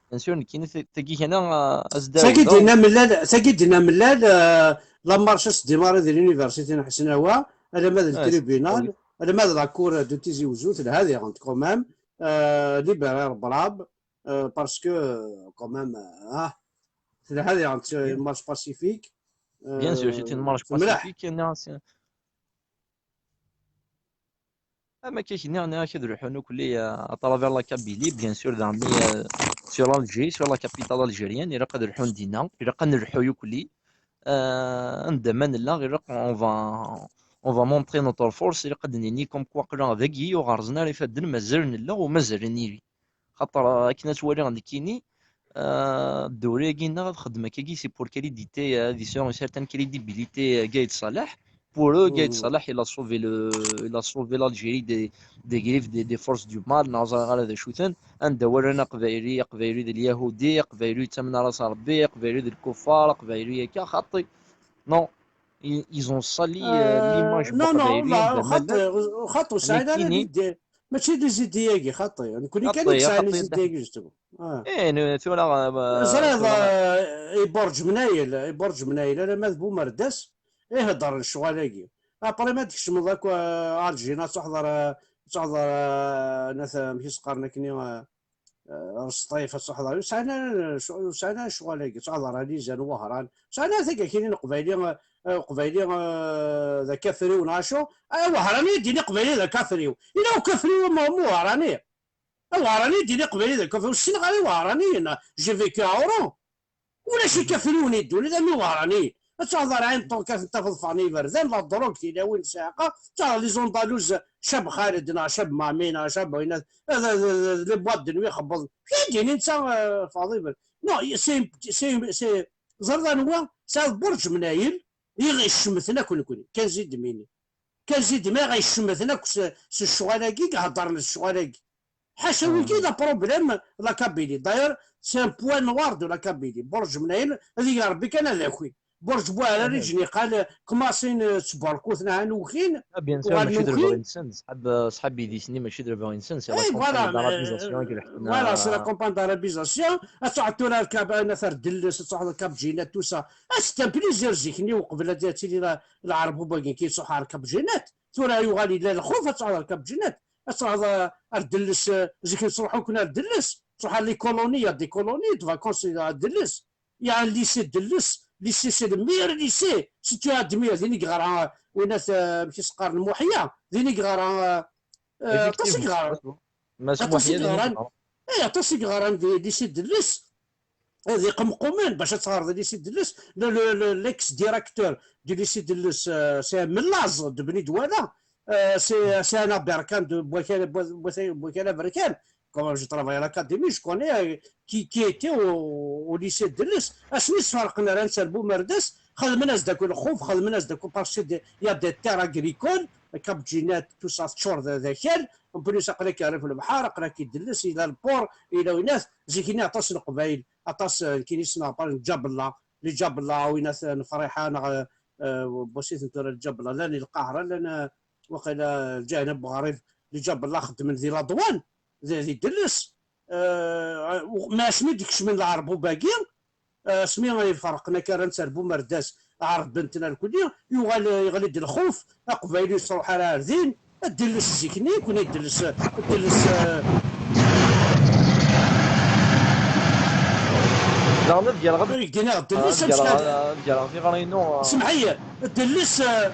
Bien sûr, nekkini ta-, tagi kan, euh, as-d-, tagi d-yenna Mellal, tagi d-yenna Mellal, euh, la marche ad s-démarrer di l'université n Ḥesnawa, alamma d le tribunal, alamma d la cour de Tizi Ouzou, telha diɣen quand même, euh, libérer rebrab, euh, parce que, euh, quand même, euh, ah, telha diɣen, c'est une marche pacifique. Bien sûr, c'est une marche pacifique, c'est Am akka i k-nniɣ, nniɣ-ak ad lḥun ukli, euh, à travers la Kabylie, bien sûr, daɣen, euh, sur l'Algérie, sur la capitale algérienne, ilaq ad lḥun dinna, ilaq ad nelḥu ukli, euh, anda ma nella, ilaq, on va, on va montrer notre force, ilaq ad d-nini comme quoi aql-aɣ dagi, ur ɣerzen ara ifadden, mazal nella u mazal nili. Xaṭer, euh, akken ad twaliɣ nekkini, euh, ddewla-agi-nneɣ ad xeddem akkagi, c'est pour créditer, euh, ad yesɛu une certaine crédibilité, euh, Gaïd Salah. Pour eux, Gaïd Salah, il a sauvé le, il a sauvé l'Algérie des, des griffes des, des forces du mal, neɣ ẓriɣ ara d acu-ten. Anda walan aqbayli, aqbayli d lyahudi, aqbayli yettamen ara s Rebbi, aqbayli d lkuffar, aqbayli akka, xaṭi. Non, ils, ils ont sali, euh, l'image n uqbayli, anda ma llan. Xaṭi, ur sɛin ara l'idée. Mačči d les idées-agi, xaṭi. Nekkni kan i yesɛan les idées-agi, justement. Ah. Eh, nu-, tura, euh, ẓriɣ, tura, euh, i Burǧ Mnayel, i Burǧ Mnayel, alamma d Bumerdas, i heddren ccɣal-agi. Après, ma d-tkecmeḍ akk, euh, Algérie, ad tuḥḍer, euh, ad tuḥḍer, euh, nat, amek i s-qqaren akkenni, euh, euh, Resṭif, ad tuḥḍer. Ur sɛin ara, ur sɛin ara ccɣal-agi. Ad tuḥḍer Alizan, Wehran. Ur sɛin ara tagi akkenni n Uqbayli, euh, Uqbayli, euh, d akafriw neɣ acu. Ah, Wehran i d-yini Uqbayli d akafriw. Yella ukafriw am, am Wehran-i. Aweɛrani i d-yini Qbayli d lkafir, ur ssineɣ ara iweɛraniyen, j'ai vécu à Oran. Ulac ikafriwen i ddunit am iweɛraniyen. Ad taɣeḍ ar ɛin ṭṭukat n tafeḍ ffɣen iberdan, la drogue, tilawin, ssiɛqa, ad taɣeḍ les Andalous, Cab Xaled, neɣ Cab Mami, neɣ Cab Winat, d, d, d, d, les boîtes de nuit xebbeḍ. Kra d-yini netta, euh, ffɣeḍ iberdan. Non, c'est, c'est, c'est, ẓriḍ anwa? Tesɛiḍ Burǧ Mnayel, i ɣ-icemmten akk nekni, kan zid mini. Kan zid mi ɣ-icemmten akk s, s ccɣal-agi, i iheddren s ccɣal-agi. Ḥaca wigi d aproblème la Kabylie. D'ailleurs, c'est un point noir de la Kabylie. Burǧ Mnayel, ad ig Rebbi kan ad akin. Burǧ Buɛrariǧ niqal, kmasin ttburkuten, ɛan ukin. Ah, bien sûr, mačči d lebɣi-nsen, ṣḥab, ṣḥab idis-nni mačči d lebɣi-nsen, c'est la campagne d'arabisation i ileḥqen. Voilà, c'est la campagne d'arabisation. Ad truḥeḍ tura ar Cap, ar Delles, ad truḥeḍ ar Cap Jinat, tout ça. Ah, c'est un plaisir zik-nni uqbel ad tili la, lɛerb wagi ki truḥ ar Cap Jinat. Tura yuɣal yella lxuf ad truḥeḍ ar Cap Jinat. Ad truḥeḍ ar Delles, zik nettruḥu kun ar Delles. Truḥ ar les colonies, il y a des colonies de vacances ar Delles. Il y a un lycée de Delles, lycée, c'est le meilleur lycée. Si tu admires, din i yeɣra, winat, euh, amek i s-qqaren, Muḥya, din i yeɣra, euh, aṭas i yeɣran. Aṭas i yeɣran. Eh, aṭas i yeɣran di lycée de Delles. Eh, d iqemqumen bac ad teɣreḍ di lycée de Delles. Le, le, le, l'ex-directeur du lycée de Delles, euh, c'est un mellaze de Beni Douala. Euh, c'est, c'est un aberkan de Bouakala, Bouakala Aberkan. Comme je travaille à l'académie, je connais, euh, qui, qui était au, au lycée de Delles. Asmi sferqen ara netta Bumerdas, xedmen-as-d akk lxuf, xedmen-as-d akk, parce que il y a des terres agricoles, Cap Jinat, tout ça, teččur d, d akal. En plus, aql-ak rrif lebḥer, aql-ak Delles, il y a le port, il y a winat, zik-nni aṭas n Leqbayel, aṭas, euh, nekkini ssneɣ, par exemple, Djabella, les Djabella, winat, euh, n Friḥa, neɣ, euh, euh, n wacu i ten-tura Djabella, llan di Lqahra, llan, euh, waqila, lǧahna n Buɣrib, les Djabella xeddmen di la douane, di, di Delles. Euh, ma asmi d-kecmen lɛerb ubagi, euh, asmi ay ferqen akka ara netta Bumerdas, ɛerben-ten alkulli, yuɣal, euh, yeɣli-d lxuf, aqbayli ur yettruḥ ara ar din, Delles zik-nni, kun Delles, Delles, euh, daɣen ad galeɣ, ad galeɣ, ad galeɣ tiɣri-inu, euh. Semḥ-iyi, Delles, euh,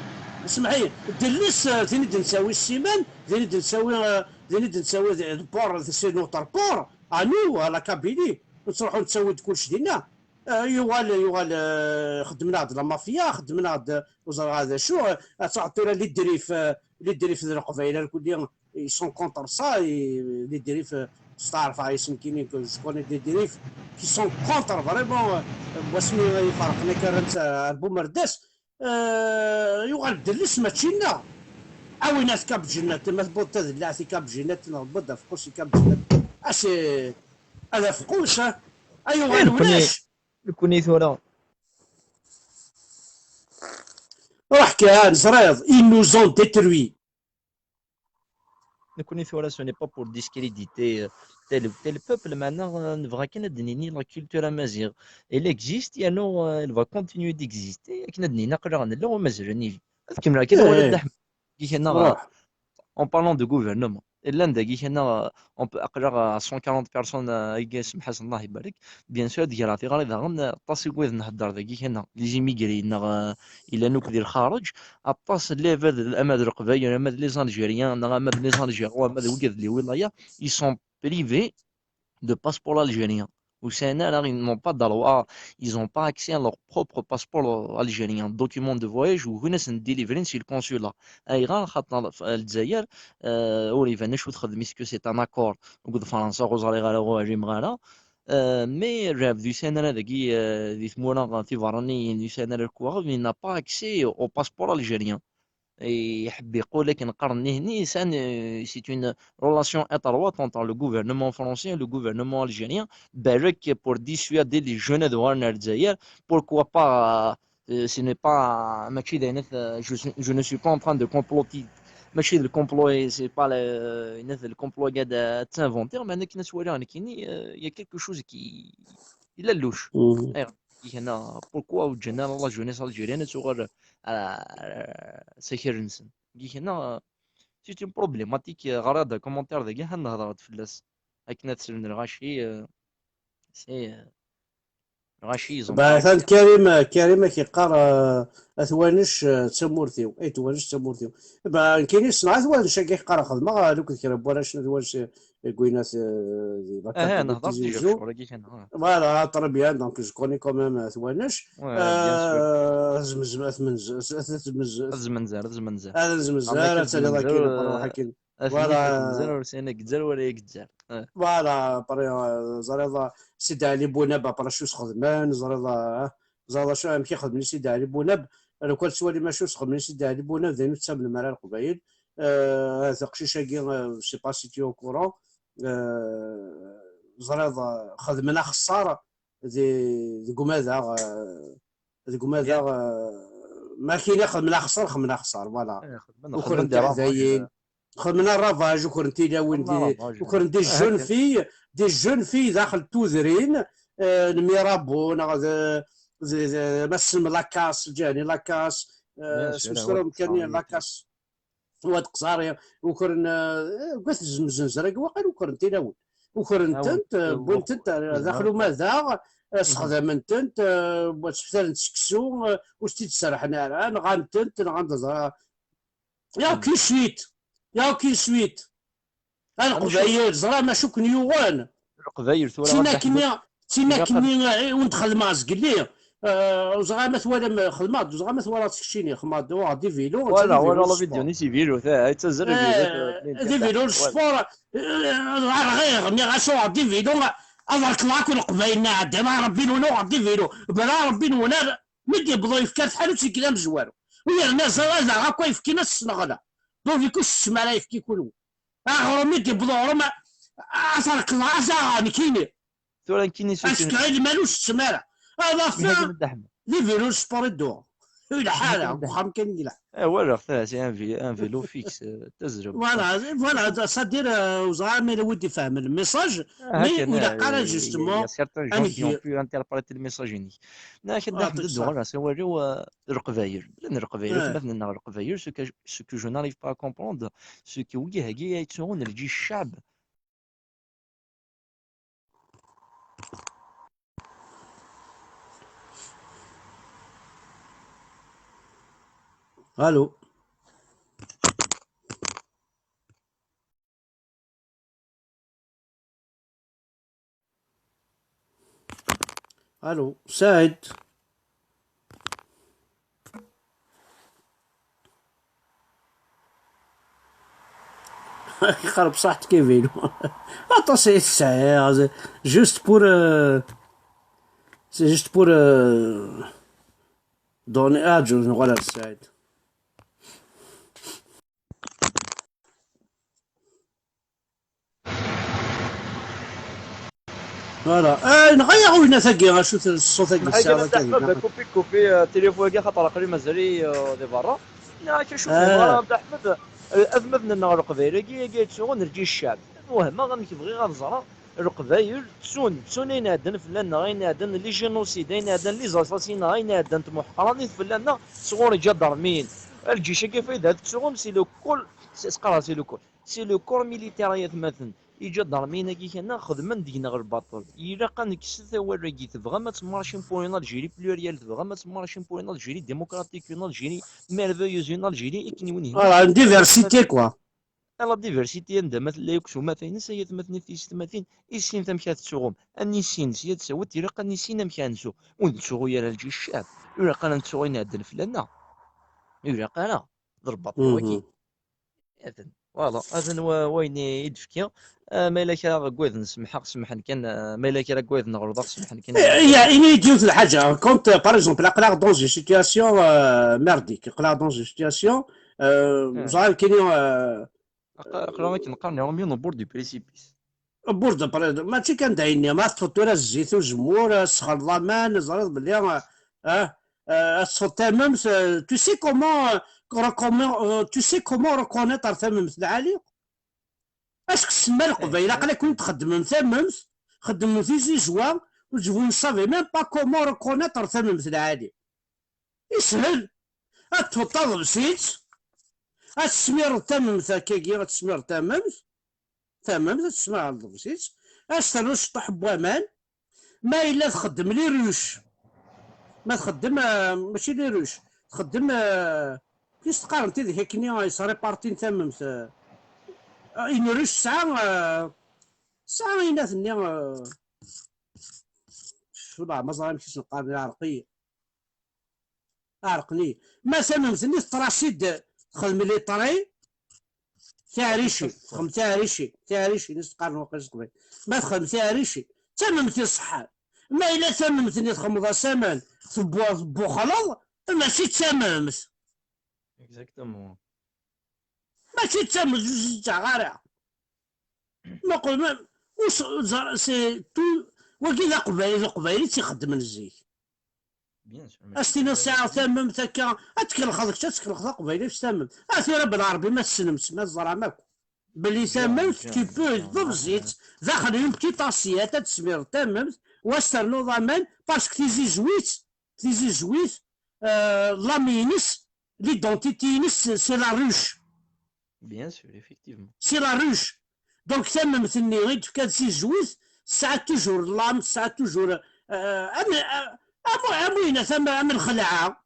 semḥ-iyi, Delles, euh, din i d-nettawi ssiman, din i d-nettawi, euh, din i d-nettawi d, d port, c'est notre port, à nous, à la Kabylie, nettruḥu nettawi-d kullec dinna. Eh, yuɣal, yuɣal, eh, xedmen-aɣ-d la mafia, xedmen-aɣ-d, eh, ur ẓriɣ d acu, eh, ad truḥeḍ tura les Drifs, eh, les Drifs d Leqbayel, alkulli, ils sont contre ça, et les Drifs, eh, steɛrfeɣ yes-nekkini, que je connais des Drifs qui sont contre vraiment, eh, wasmi ay ferqen akka ara netta ar Bumerdas, eh, yuɣal Delles mačči nneɣ. Awin-as Cap Jinat, ma tewweḍ tadellaɛt i Cap Jinat, neɣ tewweḍ afeqqus i Cap Jinat. Asi, ad afeqqus, eh, ayuɣal ulac. Nekkni tura. Ruḥ kan, ẓriḍ, ils nous ont détruits. Nekkni tura, ce n'est pas pour discréditer, euh, tel ou tel peuple, meɛna, euh, nebɣa kan ad d-nini la culture amaziɣ. Elle existe, yernu, euh, elle va continuer d'exister, akken ad d-nini aql-aɣ nella u mazal ad nili. Ad kemmleɣ kan awal, eh, Dda Ḥmed. Gikan-a, en parlant de gouvernement, llan dagi kan, on peut, aql-aɣ à cent quarante personnes, euh, ay semḥas, Allah ibarek. Bien sûr, ad greɣ tiɣri daɣen, euh, aṭas i wid nhedder dagi kan, les immigrés, neɣ, euh, ilan akk di lxareǧ, aṭas n l'ibad, ama d Leqbayel, ama d les Algériens, neɣ ama d les Algérois, ama d wigad n les wilayas, ils sont privés de passeport algérien. Ur sɛin ara, ils n'ont pas de droit, ils ont pas accès à leur propre passeport algérien. Document de voyage, ugin ad sen-délivrin si le consulat. Ayɣer? Xaṭer f-, Lezzayer, euh, ur iban acu texdem, est-ce que c'est un accord akked Fransa, ur ẓriɣ ara, ur ɛlimeɣ ara. Euh, mais rrɛeb d usan ara dagi, euh, di tmura tiberraniyin, usan ara lekwaɣeḍ, il n'a pas accès au passeport algérien. Iḥeb iqul akken qqaren nihni, sɛan, euh, c'est une relation étroite entre le gouvernement français et le gouvernement algérien, balak pour dissuader les jeunes ad uɣalen ar Lezzayer. Pourquoi pas, euh, ce n'est pas, mačči d ayen, euh, je suis, je ne suis pas en train de comploter, mačči d complot, c'est pas le, le complot ad, ad s'inventer, mais akken ad twaliɣ nekkini, euh, il y a quelque chose qui, il a louche. Ayɣer? Gikan-a, pourquoi ur ǧǧan ara la jeunesse algérienne ad tuɣal, euh, s akal-nsen? Gikan-a, c'est une problématique, euh, ɣriɣ-d commentaire dagi, ad nehder-d fell-as. Akken ad slen lɣaci, euh, c'est, euh, lɣaci, ils ont pas. Atan Karim, Karim ak-iqqar, euh, At Wanec, euh, d tamurt-iw. Ay, At Wanec d tamurt-iw. Bah, nekkini ssneɣ At Wanec, agi qqareɣ xedmeɣ, euh, akked kra n warrac n At Wanec, euh, deg winat, euh, di la Kabylie, Tizi Ouzou. Voilà, très bien, donc je connais quand même, euh, At Wanec. Ouais, bien sûr. Euh, ad zmez-, ad zmez-, ad zmez-, ad zmenzer, ad zmenzer. Ad zmenzer, ad taliḍ akin, euh, akin. Voilà. Ad zmenzer, ur sɛin agezzar wala agezzar. Ah. Voilà, après, euh, ẓriḍ, euh, Sidi Ɛli Bunab, après acu s-xedmen, ẓriḍ, euh, ẓriḍ acu, amek i xedmen i Sidi Ɛli Bunab, lukan tettwalim acu s-xedmen i Sidi Ɛli Bunab, d ayen ur tettamnem ara Leqbayel. Euh, taqcict-agi, euh, je sais pas si tu es au courant, euh, ẓriḍ, euh, xedmen axeṣṣar di, deg umadaɣ, euh, Deg umadaɣ, eh, ma kini xedmen axeṣṣar, xedmen axeṣṣar, voilà. Eh, xedmen, ukren xedmen des ravages, tiɛdayin, eh. Xedmen ravage, ukren tilawin, xedmen des, ravage, ukren des jeunes filles, des jeunes filles daxel n tudrin, eh, n Mirabeau, neɣ d, d, d, ma tessnem Lacasse, Ǧahni Lacasse, eh, bien sûr, smesra ouais, kan ça, Lacasse. Wad Qẓari, ukren, eh, deg At Zem-, Zenzrag, waqil ukren tilawin. Ukren-tent, eh, wwin-tent ar daxel umadaɣ, eh, sexdamen-tent, eh, ttfetaren seksu, eh, ur s-tt-id-serrḥen ara, nɣan-tent, nɣan-d ẓra. Yakk i suite, yakk i suite. A Leqbayel, ẓra macu ken-yuɣen. Leqbayel tura. Tin akkenni, tin akkenni, eh, ur d-xedmeɣ zgelli. Eh, ur ẓriɣ ma twalam, eh, xedmeɣ-d, ur ẓriɣ ma twalaḍ keččini, xedmeɣ-d, uɣeɣ-d ivilu, wala, wala la vidéo-nni si vilu, ta, yettazzal lvilu, eh, d ivilu, le sport, eh, rɣiɣ, nniɣ-as uɣeɣ-d ivilu, ad rekḍeɣ akk Leqbayel nɛedda, ma Rebbi-nwen uɣeɣ-d ivilu, bla Rebbi-nwen ar, mi d-yewweḍ uyefki ar tḥanut, yekki d amezwaru. U yerna ẓriɣ ad aɣeɣ akk ayefki-nni ad t-sneɣleɣ. Donc, du coup, ur tettem ara ayefki kunwi. Aɣrum i d-yewweḍ uɣrum, a, a t-rekḍeɣ, a t-aɣeɣ nekkini. Tura nekkini s... Azekka i lmal ur tettem ara. Ad afeɣ d ivilu sport i dduɣ. Ur ilḥa ara, deg uxxam kan i yelḥa. Eh, walaɣ ta, c'est un vi-, un vélo fixe, eh, tazrem. Voilà, voilà, c'est-à-dire, euh, ur ẓriɣ ma yella wi d-ifehmen le message, mais ur ilaq ara, eh, justement, il y a certains gens qui ont pu interpréter le message-inek. Nekk ad d-uɣaleɣ s awal-iw, eh, Leqbayel. Llan Leqbayel, atmaten-nneɣ Leqbayel, ce que, ce que je n'arrive pas à comprendre, c'est que wigi-agi ay yettsuɣun lǧic ccɛeb. Allô. Allô, Saïd. Xerb صحتك يا فيلو. Aṭas ay tesɛiḍ. Juste pour, euh, c'est juste pour, euh, donner, ah, je, voilà, Saïd. Voilà. Ah, yenɣa-yaɣ uyennat-agi, acu-t ṣṣut-agi, tesɛiḍ akka dinna. Kupi, kupi, euh, tilifu-agi, xaṭer aql-i mazal-iyi, euh, di berra. Nniɣ-ak acu, ah, fehmeɣ ara, Ɛebd Ḥmed, euh, atmaten-nneɣ Leqbayel-agi, agi yettsuɣun lǧic ccɛeb. Wehmeɣ amek bɣiɣ ad ẓreɣ Leqbayel ttun, ttun ayen iɛeddan fell-aneɣ, ayen iɛeddan les génocides, ayen iɛeddan les assassins, ayen iɛeddan tmuḥqranit fell-aneɣ sɣur iǧadarmiyen. Lǧic-agi fayda ad tettsuɣum, c'est le col, s-, s-, qqareɣ c'est le col. C'est le corps militaire ay atmaten. Iǧadarmiyen-agi kan xedmen deg-neɣ lbaṭel. Ilaq ad nekkset awal-agi. Tebɣam ad temmarcim pour une Algérie plurielle, tebɣam ad temmarcim pour une Algérie démocratique, une Algérie merveilleuse, une Algérie akken i wen-ihwa. Voilà, une diversité, quoi. À la diversité, anda ma tella yakk s umata-ines, ay atmaten, ay tiyessetmatin, issin amek ad tettsuɣum. Ad nissin, sya d tawiṭ, ilaq ad nissin amek ad nsuɣ. Ur nettsuɣu ara lǧic ccɛeb. Ilaq ara nettuɣ ayen iɛeddan fell-aneɣ. Ilaq ara. D lbaṭel wagi. Atan. Voilà, atan wa-, wayen i d-fkiɣ. Ah, ma yella kra deg wayen semḥeɣ, semḥen kan, ah, ma yella kra deg wayen ɣelḍeɣ, semḥen kan. Eh, ya, ini-yi-d yiwet n lḥaǧa. Quand, euh, par exemple, aql-aɣ dans une situation, euh, merdique. Aql-aɣ dans une situation, euh, ẓriɣ kini, euh, aq-, aql-aɣ akken qqaren iṛumyen au bord du précipice. Bord de presse, mačči kan d ayenni, ma teṭṭfeḍ tura zzit uzemmur, eh, tesxelḍ aman, ẓriɣ belli, eh, eh, eh, ad teṭṭfeḍ tamemt, eh, tu sais comment, eh, recommen-, eh, tu sais comment reconnaître tamemt lɛali? Est-ce que tsemma Leqbayel, aql-aken txeddmem tamemt, xeddmem tizizwa, vous ne savez même pas comment reconnaître tamemt lɛali. Ishel, ad teṭṭfeḍ taḍebsit, ad tesmireḍ tamemt akkagi, ad tesmireḍ tamemt, tamemt, ad tesmireḍ taḍebsit, ad s-ternuḍ ciṭṭaḥ n waman, ma yella txeddem les ruches, ma txeddem, eh, mačči les ruches, txeddem, eh, kif s-qqaren tidak akkenni yesripartin tamemt, eh, une ruche tesɛa, eh, tesɛa inat-nni, eh, cfu leɛmer ẓriɣ amek i s-neqqaren, iɛreq-iyi. Ɛerqen-iyi. Ma tamemt-nni teṭra-tt-id, texdem les traits, tiɛricin, texdem tiɛricin, tiɛricin i s-qqaren waqil s teqbaylit. Ma texdem tiɛricin, d tamemt iṣeḥḥan. Ma yella tamemt-nni txedmeḍ-as aman, tebbu-, tebbuxleḍ, mačči d tamemt. Exactement. Mačči d tamemt, ur s-ǧǧaɣ ara. Meqqel, ma, ur s-, ẓer-, c'est tout, wagi d aqbayli, d aqbayli i tt-ixeddmen zik. Bien sûr, mais as-tiniḍ sɛiɣ tamemt akka, ad tkelxeḍ kečč, ad tkelxeḍ aqbayli s tamemt. A tura belɛerbi ma tessnem-tt, ma teẓram akk. Belli tamemt qui peut d tebẓitt, daxel une petite assiette, ad tesmireḍ tamemt, wa s ternuḍ aman, parce que tizizwit, tizizwit, euh, l'âme-ines, l'identité-ines, c'est la ruche. Bien sûr, effectivement. C'est la ruche. Donc, tamemt-nni i d-tefka tizizwit, tesɛa toujours l'âme, tesɛa toujours, euh, am, am, am, am, am, am lxelɛa.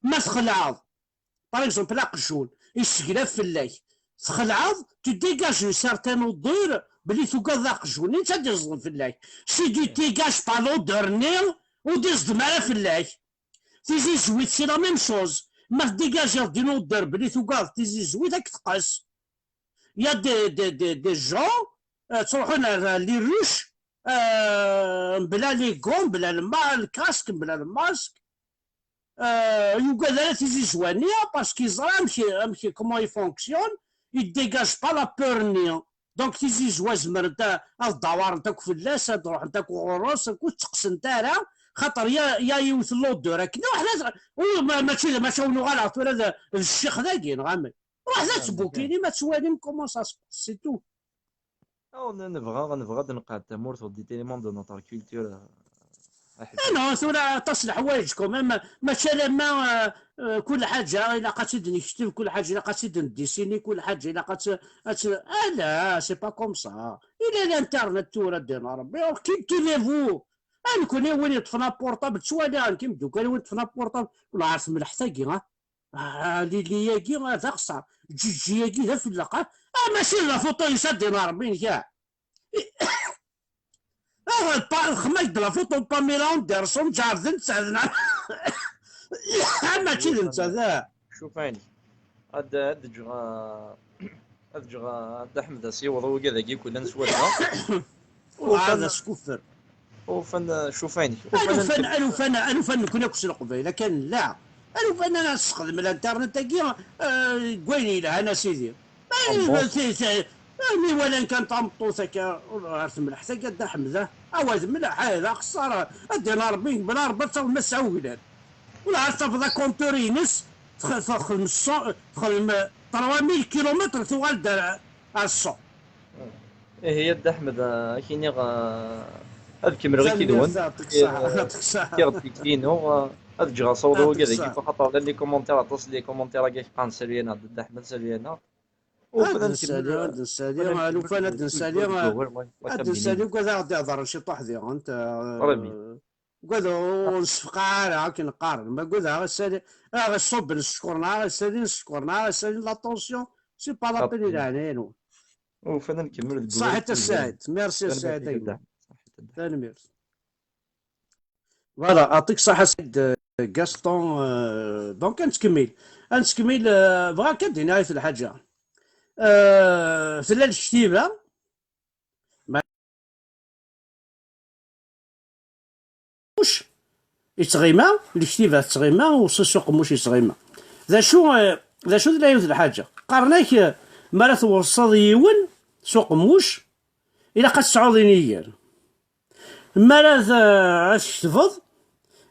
Ma txelɛeḍ, par exemple, aqjun, yesseglaf fell-ak, txelɛeḍ, tu dégages une certaine odeur, belli tugadeḍ aqjun, netta ad d-iẓdem fell-ak. Si tu dégages pas l'odeur-nni, ur d-iẓdem ara fell-ak. Tizizwit, c'est la même chose. Ma tdigajiḍ une odeur belli tugadeḍ tizizwit, ad k-teqqes. Il y a des, des, des, des gens, euh, ttruḥun ar les ruches, euh, mebla les gants, mebla le ma-, le casque, mebla le masque. Euh, yugad ara tizizwa-nni, parce que yeẓra amek, amek, comment il fonctionne, il dégage pas la peur-nni. Donc, tizizwa zemrent a-, ad ddawarent akk fell-as, ad ruḥent akk ɣur-s, akk ur tteqqsent ara, xaṭer ya, ya yiwet l'odeur akken, waḥda, ur, ma-, mačči d, mačči ur nuɣal tura d, d ccix dagi, neɣ amek? Ruḥet ad tbukinim, ad twalim comment ça se passe, c'est tout. Oh, n-, nebɣa, nebɣa ad nqeɛɛed tamurt au détriment de notre culture, euh, aḥbib. Ah non, tura aṭas n leḥwayeǧ quand même, mačči alamma, euh, euh, kul ḥaǧa ilaq ad tt-id-nekteb, kul ḥaǧa ilaq ad tt-id-ndisini, kul ḥaǧa ilaq ad tt-, ad tt-, ah la, c'est pas comme ça. Il y a l'internet tura, ddin Rebbi, alors cultivez-vous. Ah, nekkni win yeṭṭfen aportable, ttwaliɣ nekk imeddukal win yeṭṭfen aportable, wala ar temleḥt-agi, ah. Ah, Lili-agi, ah, d axeṣṣar. Ǧiǧi-agi d afelleq, ah. Ah, mačči d la photo-is, a ddin Rebbi, nekk, ah. Ah, pa-, xma-k d la photo n Pamela Anderson, ǧarden, ttɛedna. Ah, mačči d netta, da. Cuf ɛinek. Ad, ad ǧǧeɣ, ah, ad ǧǧeɣ, ah, Dda Ḥmed ad s-yewweḍ wigad-agi kullan s wata. Ur d askuffer. Ufan, cuf ɛinek. Ufan, alufan, alufan, alufan nekni akk s Leqbayel, akken la. Alufan ara nessexdem l'internet-agi, euh, deg wayen yelhan, a sidi. Ah, bon. Ti-, ti-, mi walan kan tameṭṭut akka, ur ɣer temleḥt akka, Dda Ḥmed, ah, awa d mleḥ, ah, d axeṣṣar, ad d-ina Rebbi, bla Rebbi ad taweḍ massa uglan. Ur ɣer tafeḍ akontur-ines, tx-, texdem cent, texdem trois mille kilomètres, tuɣal-d ar, ar cent. Ihi, a Dda Ḥmed, ah, ad k-iniɣ, ah, ad kemmleɣ ikidwen. Tanemmirt, yeɛṭik ṣṣeḥḥa, yeɛṭik ṣṣeḥḥa. Kkiɣ-d tikti-inu, ah, ad ǧǧeɣ asawaḍ wagad-agi, xaṭer llan les commentaires, aṭas n les commentaires-agi ḥeqqan, salut-aneɣ, Dda Ḥmed, salut-aneɣ. Ad nsali, ad nsali, alufan ad nsali, ad nsali, ugad ad aɣ-d-iḍerren ciṭuḥ diɣen, ugad ur nsefqaɛ ara akken qqaren, ma ugad aɣ-isali, aɣ-iṣubben sskeṛ neɣ aɣ-isalin sskeṛ neɣ aɣ-isalin la tension, c'est pas la peine, i leɛnaya-nwen. Ufan ad nkemmel deg Saḥit a Saɛid, merci a Saɛid a gma. Tanemmirt. Voilà, aṭik ṣaḥa Saɛid, euh, Gaston, euh, donc ad nettkemmil. Ad nettkemmil, euh, bɣa kan d-iniɣ yiwet lḥaǧa. Euh, tella lektiba, ma-, muc yettɣima, lektiba tettɣima, uṣṣi s uqemmuc yettɣima. D acu, euh, d acu tella yiwet lḥaǧa? Qqaren-ak, euh, mi ara tweṣṣeḍ yiwen s uqemmuc, ilaq ad tesɛuḍ inigan. Mi ara t-, ad t-tketbeḍ,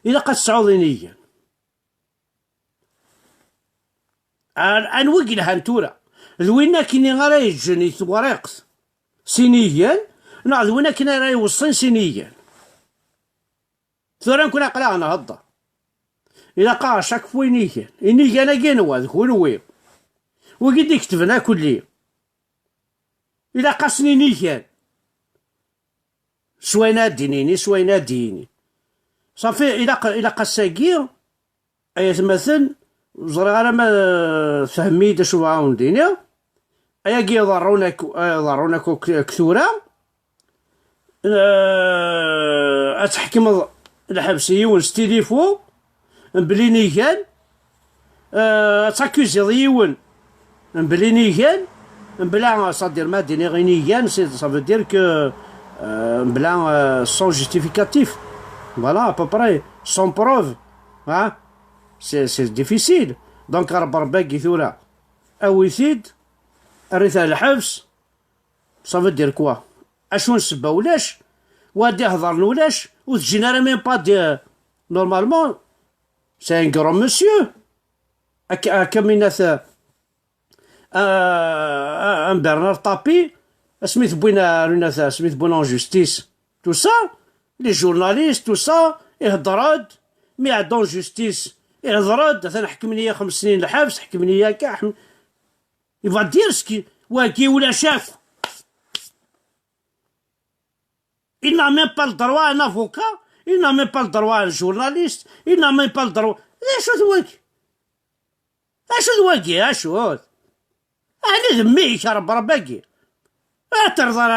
ilaq ad tesɛuḍ inigan. Ar-, anwa i yelhan tura? D win akkenni ara yeǧǧen i tewriqt s inigan, neɣ d win akken ara iweṣṣin s inigan? Tura nekkni aql-aɣ nhedder. Ilaq-aɣ chaque fois inigan. Inigan-agi anwa? D kunwi. Wigi d-iketben akulli. Ilaq-asen inigan. S wayen ad d-nini, s wayen ad d-yini. Safi, ilaq, ilaq ass-agi, ay atmaten, ur ẓriɣ ara ma, eh, tfehmem-iyi-d acu bɣiɣ ad wen-d-iniɣ. Ayagi iḍerrun akk, iḍerrun akk, akk, akk tura. Eh, ad tḥekmeḍ lḥebs i yiwen s tilifu, mebla inigan, eh, ad takuziḍ yiwen, mebla inigan, mebla, c'est-à-dire, ma d-iniɣ inigan, c'est, ça veut dire que, eh, mebla, eh, sans justificatif. Voilà, à peu près, sans preuve. Hein? C'est, c'est difficile. Donc, Rebbi, Rebbi-agi tura, awi-t-id, err-it ar lḥebs, ça veut dire quoi? Acu n ssebba ulac, wa d-iheḍren ulac, ur teǧǧin ara même pas de, normalement, C'est un grand monsieur. Akka, akka mi nat, euh, euh, un Bernard Tapie, asmi t-wwin ar une, asmi t-wwin en justice, tout ça, les journalistes, tout ça, ihedder-d, mi iɛedda en justice, ihedder-d, atan ḥekmen-iyi xems snin lḥebs, ḥekmen-iyi akka, ḥem-, il va dire ce qui, wagi ulac akk. Il n'a même pas le droit à un avocat, il n'a même pas le droit à un journaliste, il n'a même pas le droit. D acu-t wagi? Acu-t wagi? Acu-t? Ɛni d mmi-k, a Rebbi, Rebbi-agi? Ad terḍer,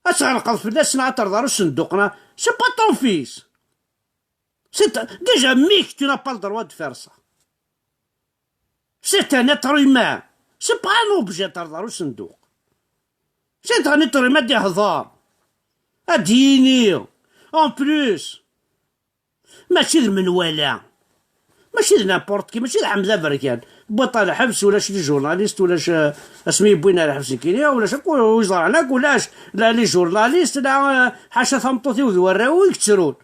ad tɣelqeḍ fell-as, neɣ ad terḍer usenduq, neɣ, c'est pas ton fils. C'est, déjà, mmi-k, tu n'as pas le droit de faire ça. C'est un être humain. C'est pas un objet, terḍer usenduq. C'est un être humain ad d-ihḍer. Ad d-yini. En plus, mačči d menwala. Mačči d n'importe qui, mačči d Ḥmed Aberkan. Wwiḍ ɣer lḥebs, ulac les journalistes, ulac, euh, asmi yewwin ar lḥebs nekkini, ulac akk ur ẓran akk, ulac la les journalistes, la, euh, ḥaca tameṭṭut-iw d warraw-iw i yettrun.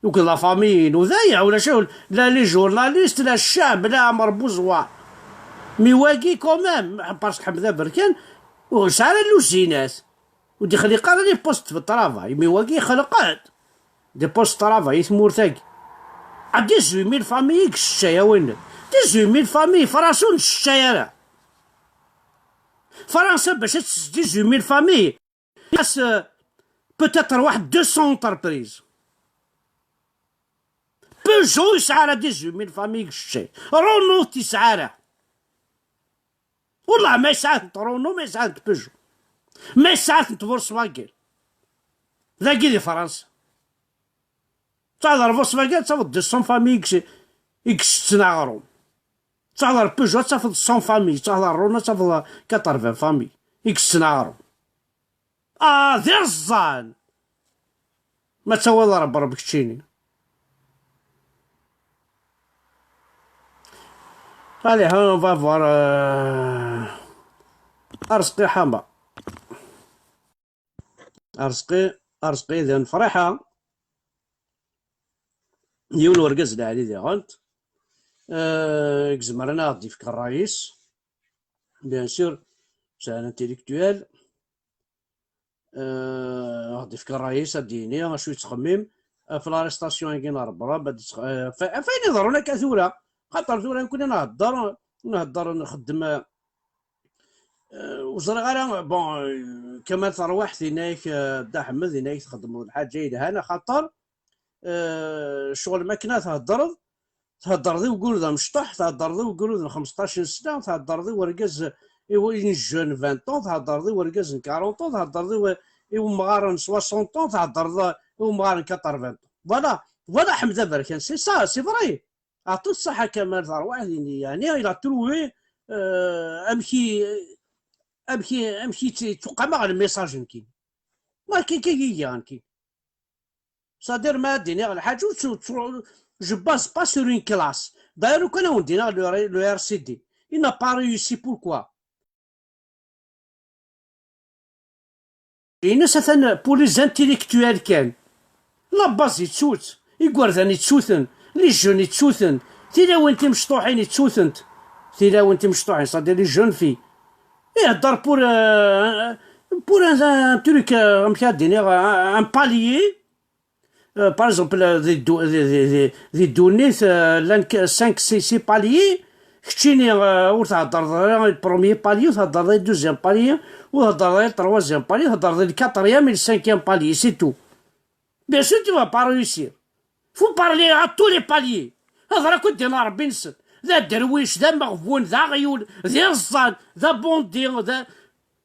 Ur d la famille-inu, d aya, ulac akk, la les journalistes, la ccɛeb, la Ɛmer Buẓwar. Mi wagi, quand même, parce que Ḥmed Aberkan, ur yesɛi ara lluzinat. Ur d-ixliq ara les postes de travail, mi wagi ixleq-d des postes de travail i tmurt-agi. A dix-huit mille familles i yesseččay, a win. Dix-huit mille familles, Fransa ur nesseččay ara. Fransa bac ad tessečč dix-huit mille familles, as, euh, peut-être واحد deux cents entreprises. Peugeot yesɛa ara dix-huit mille familles i yesseččay. Renault yesɛa ara. Wallah, ma yesɛa-tent Renault, ma yesɛa-tent Peugeot, ma yesɛa-tent Volkswagen. Dagi di Fransa. Tettɛaḍer Volkswagen, ad tafeḍ deux cents familles i yes-, i yessetten aɣrum. Tettɛaḍer Peugeot, ad tafeḍ cent familles. Tettɛaḍer Renault, ad tafeḍ quatre-vingts familles i yessetten aɣrum. Ah, d iẓẓan! Ma ttawiḍ Rebbi, Rebbi keččini. Allez, on va voir, euh, Arezqi Ḥama. Arezqi, Arezqi d Nefriḥa. Yiwen urgaz lɛali diɣen. Euh, i izemren ad aɣ-d-yefk ṛṛay-is. Bien sûr, c'est un intellectuel. Euh, ad aɣ-d-yefk ṛṛay-is, ad d-yini acu yettxemmim ɣef l'arrestation-agi n Rebrab, ad yettx-, euh, ɣef, ɣef ayen iḍerrun akka tura. Xaṭer tura nekkni nhedder, nhedder, nxeddem, euh, ur ẓriɣ ara, bon, euh, Kamal Terwiḥt yenna-yak, euh, Dda Ḥmed yenna-yak txeddmeḍ lḥaǧa yelhan, axaṭer, euh, ccɣel makken ad theddreḍ, theddreḍ i ugrud amecṭuḥ, theddreḍ i ugrud n xmesṭac n sna, theddreḍ i urgaz, i w-, i jeune vingt ans, theddreḍ i urgaz n quarante ans, theddreḍ i w-, i umɣar n soixante ans, theddreḍ i umɣar n quatre-vingts ans. Voilà, voilà Ḥmed Aberkan, c'est ça, c'est vrai. Ɛṭu ṣṣaḥa Kamal Terwiḥt, yeɛni, il a trouvé, euh, amek i, amek i, amek i tt-, yettqam ɣer le message nekkini. Ma akka, akka i iga nekkini. C'est-à-dire, ma ad d-iniɣ lḥaǧa, ur tt-, ur tt-, je base pas sur une classe. D'ailleurs, lukan ad wen-d-iniɣ le, le R C D, il n'a pas réussi, pourquoi? Ines atan pour les intellectuels kan. La base yettu-tt, igerdan yettu-ten, les jeunes yettu-ten, tilawin timecṭuḥin yettu-tent, tilawin timecṭuḥin, c'est-à-dire les jeunes filles. Ihedder pour, euh, pour un, un truc, euh, amek ad d-iniɣ, un, un palier. Euh, par exemple, euh, di ddu-, di, di, di, di ddunit, euh, llan k-, cinq, six, six paliers. Keččini, euh, ur theddreḍ ara i premier palier, ur theddreḍ i deuxième palier, ur theddreḍ i troisième palier, theddreḍ i quatrième et cinquième palier, c'est tout. Bien sûr, tu vas pas réussir. Faut parler à tous les paliers. Hḍer akk d-yenna Ṛebbi-nsen. D aderwic, d ameɣbun, d aɣyul, d iẓẓan, d abundi, d, d,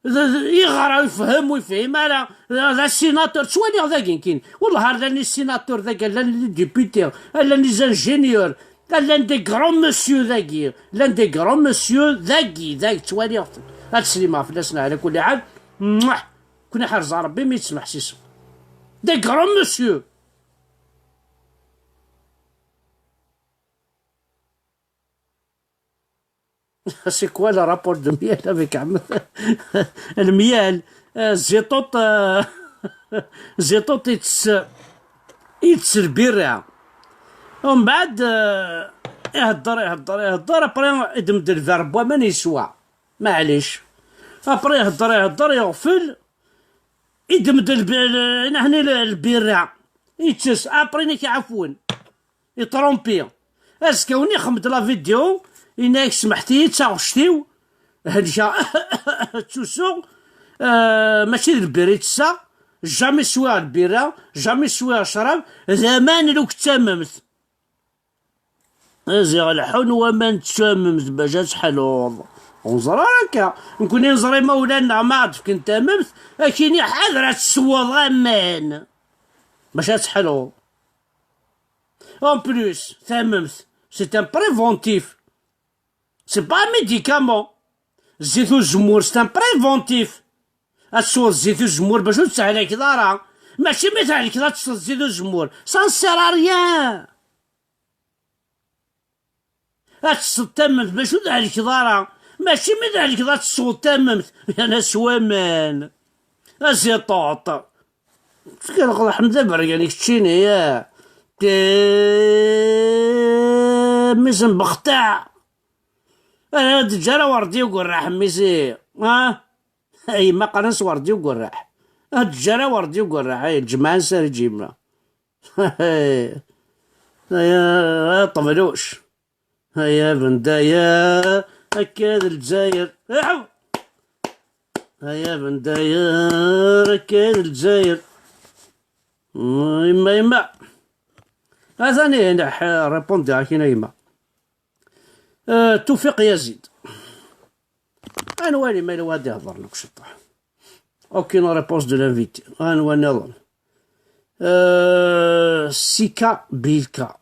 d, iɣra, ifhem, ur ifhim ara, d, d asinatur. Ttwaliɣ dagi nekkini. Wellah, ar llan les sénateurs dagi, llan les députés, llan les ingénieurs, llan des grands messieurs dagi, llan des grands messieurs dagi, dagi ttwaliɣ-ten. Ad slimeɣ fell-asen ɛla kulli ḥal. Mwah! Kun iḥrez Ṛebbi mi yettmeḥsisem. Des grands messieurs. C'est quoi le rapport de miel avec Ahmed? Le miel, euh, ziṭuṭ, euh, ziṭuṭ itess, itess lbirra. Umbeɛd, eh, ihedder, ihedder, ihedder, après, idem-d lverre n waman yeswa. Maɛlic. Après, ihedder, ihedder, iɣfel, idem-d lb-, l-, nahni l-, lbirra. Ittess, après, nek iɛefwen. Itrompi. Azekka-wen ixem-d la vidéo, yenna-yak: "Smeḥt-iyi, d taɣect-iw, helkeɣ, ttusuɣ, eh, mačči d lbirra i ttesseɣ, jamais swiɣ lbirra, jamais swiɣ ccrab, d aman ur k-ttamemt." Ziɣ leḥḥun waman d tamemt bac ad teḥluḍ. Ur neẓri ara akka. Nekni neẓra imawlan-nneɣ ma ɣ-d-fken tamemt, akini ḥader ad tesweḍ aman bac ad teḥluḍ. En plus, tamemt, c'est un préventif. C'est pas un médicament. Zzit uzemmur, c'est un préventif. Ad tesweḍ zzit uzemmur bac ur tetthelkeḍ ara. Mačči mi thelkeḍ ad tesweḍ zzit uzemmur. Ça ne sert à rien. Ad tesweḍ tamemt bac ur thelkeḍ ara. Mačči mi thelkeḍ ad tesweḍ tamemt. Yerna s waman. A ziṭuṭ. Tefkiḍ leqḍeḥ n tabergan i keččini, ya. Ti-, mmi-s n bextaɛ. Ara d-teǧǧ ara Werdi ugerraḥ, mmi-s-i. Ha? A yemma, qqaren-as Werdi ugerraḥ. Ad d-teǧǧ ara Werdi ugerraḥ, ay, lǧemɛa n Sariǧ yemma. Ay, ay, ṭebluc. Ay abendaya, akka d Lezzayer. Iḥu! Ay abendaya, akka d Lezzayer. Mm, yemma, yemma. Atan ihi, neḥ-, répondiɣ-ak-in a yemma. Euh, Tufiq Yazid. Ad nwali ma yella wa ad ihḍer nekk ciṭṭaḥ. Aucune réponse de l'invité. Ad nwali nniḍen. Euh, Sika Bilka.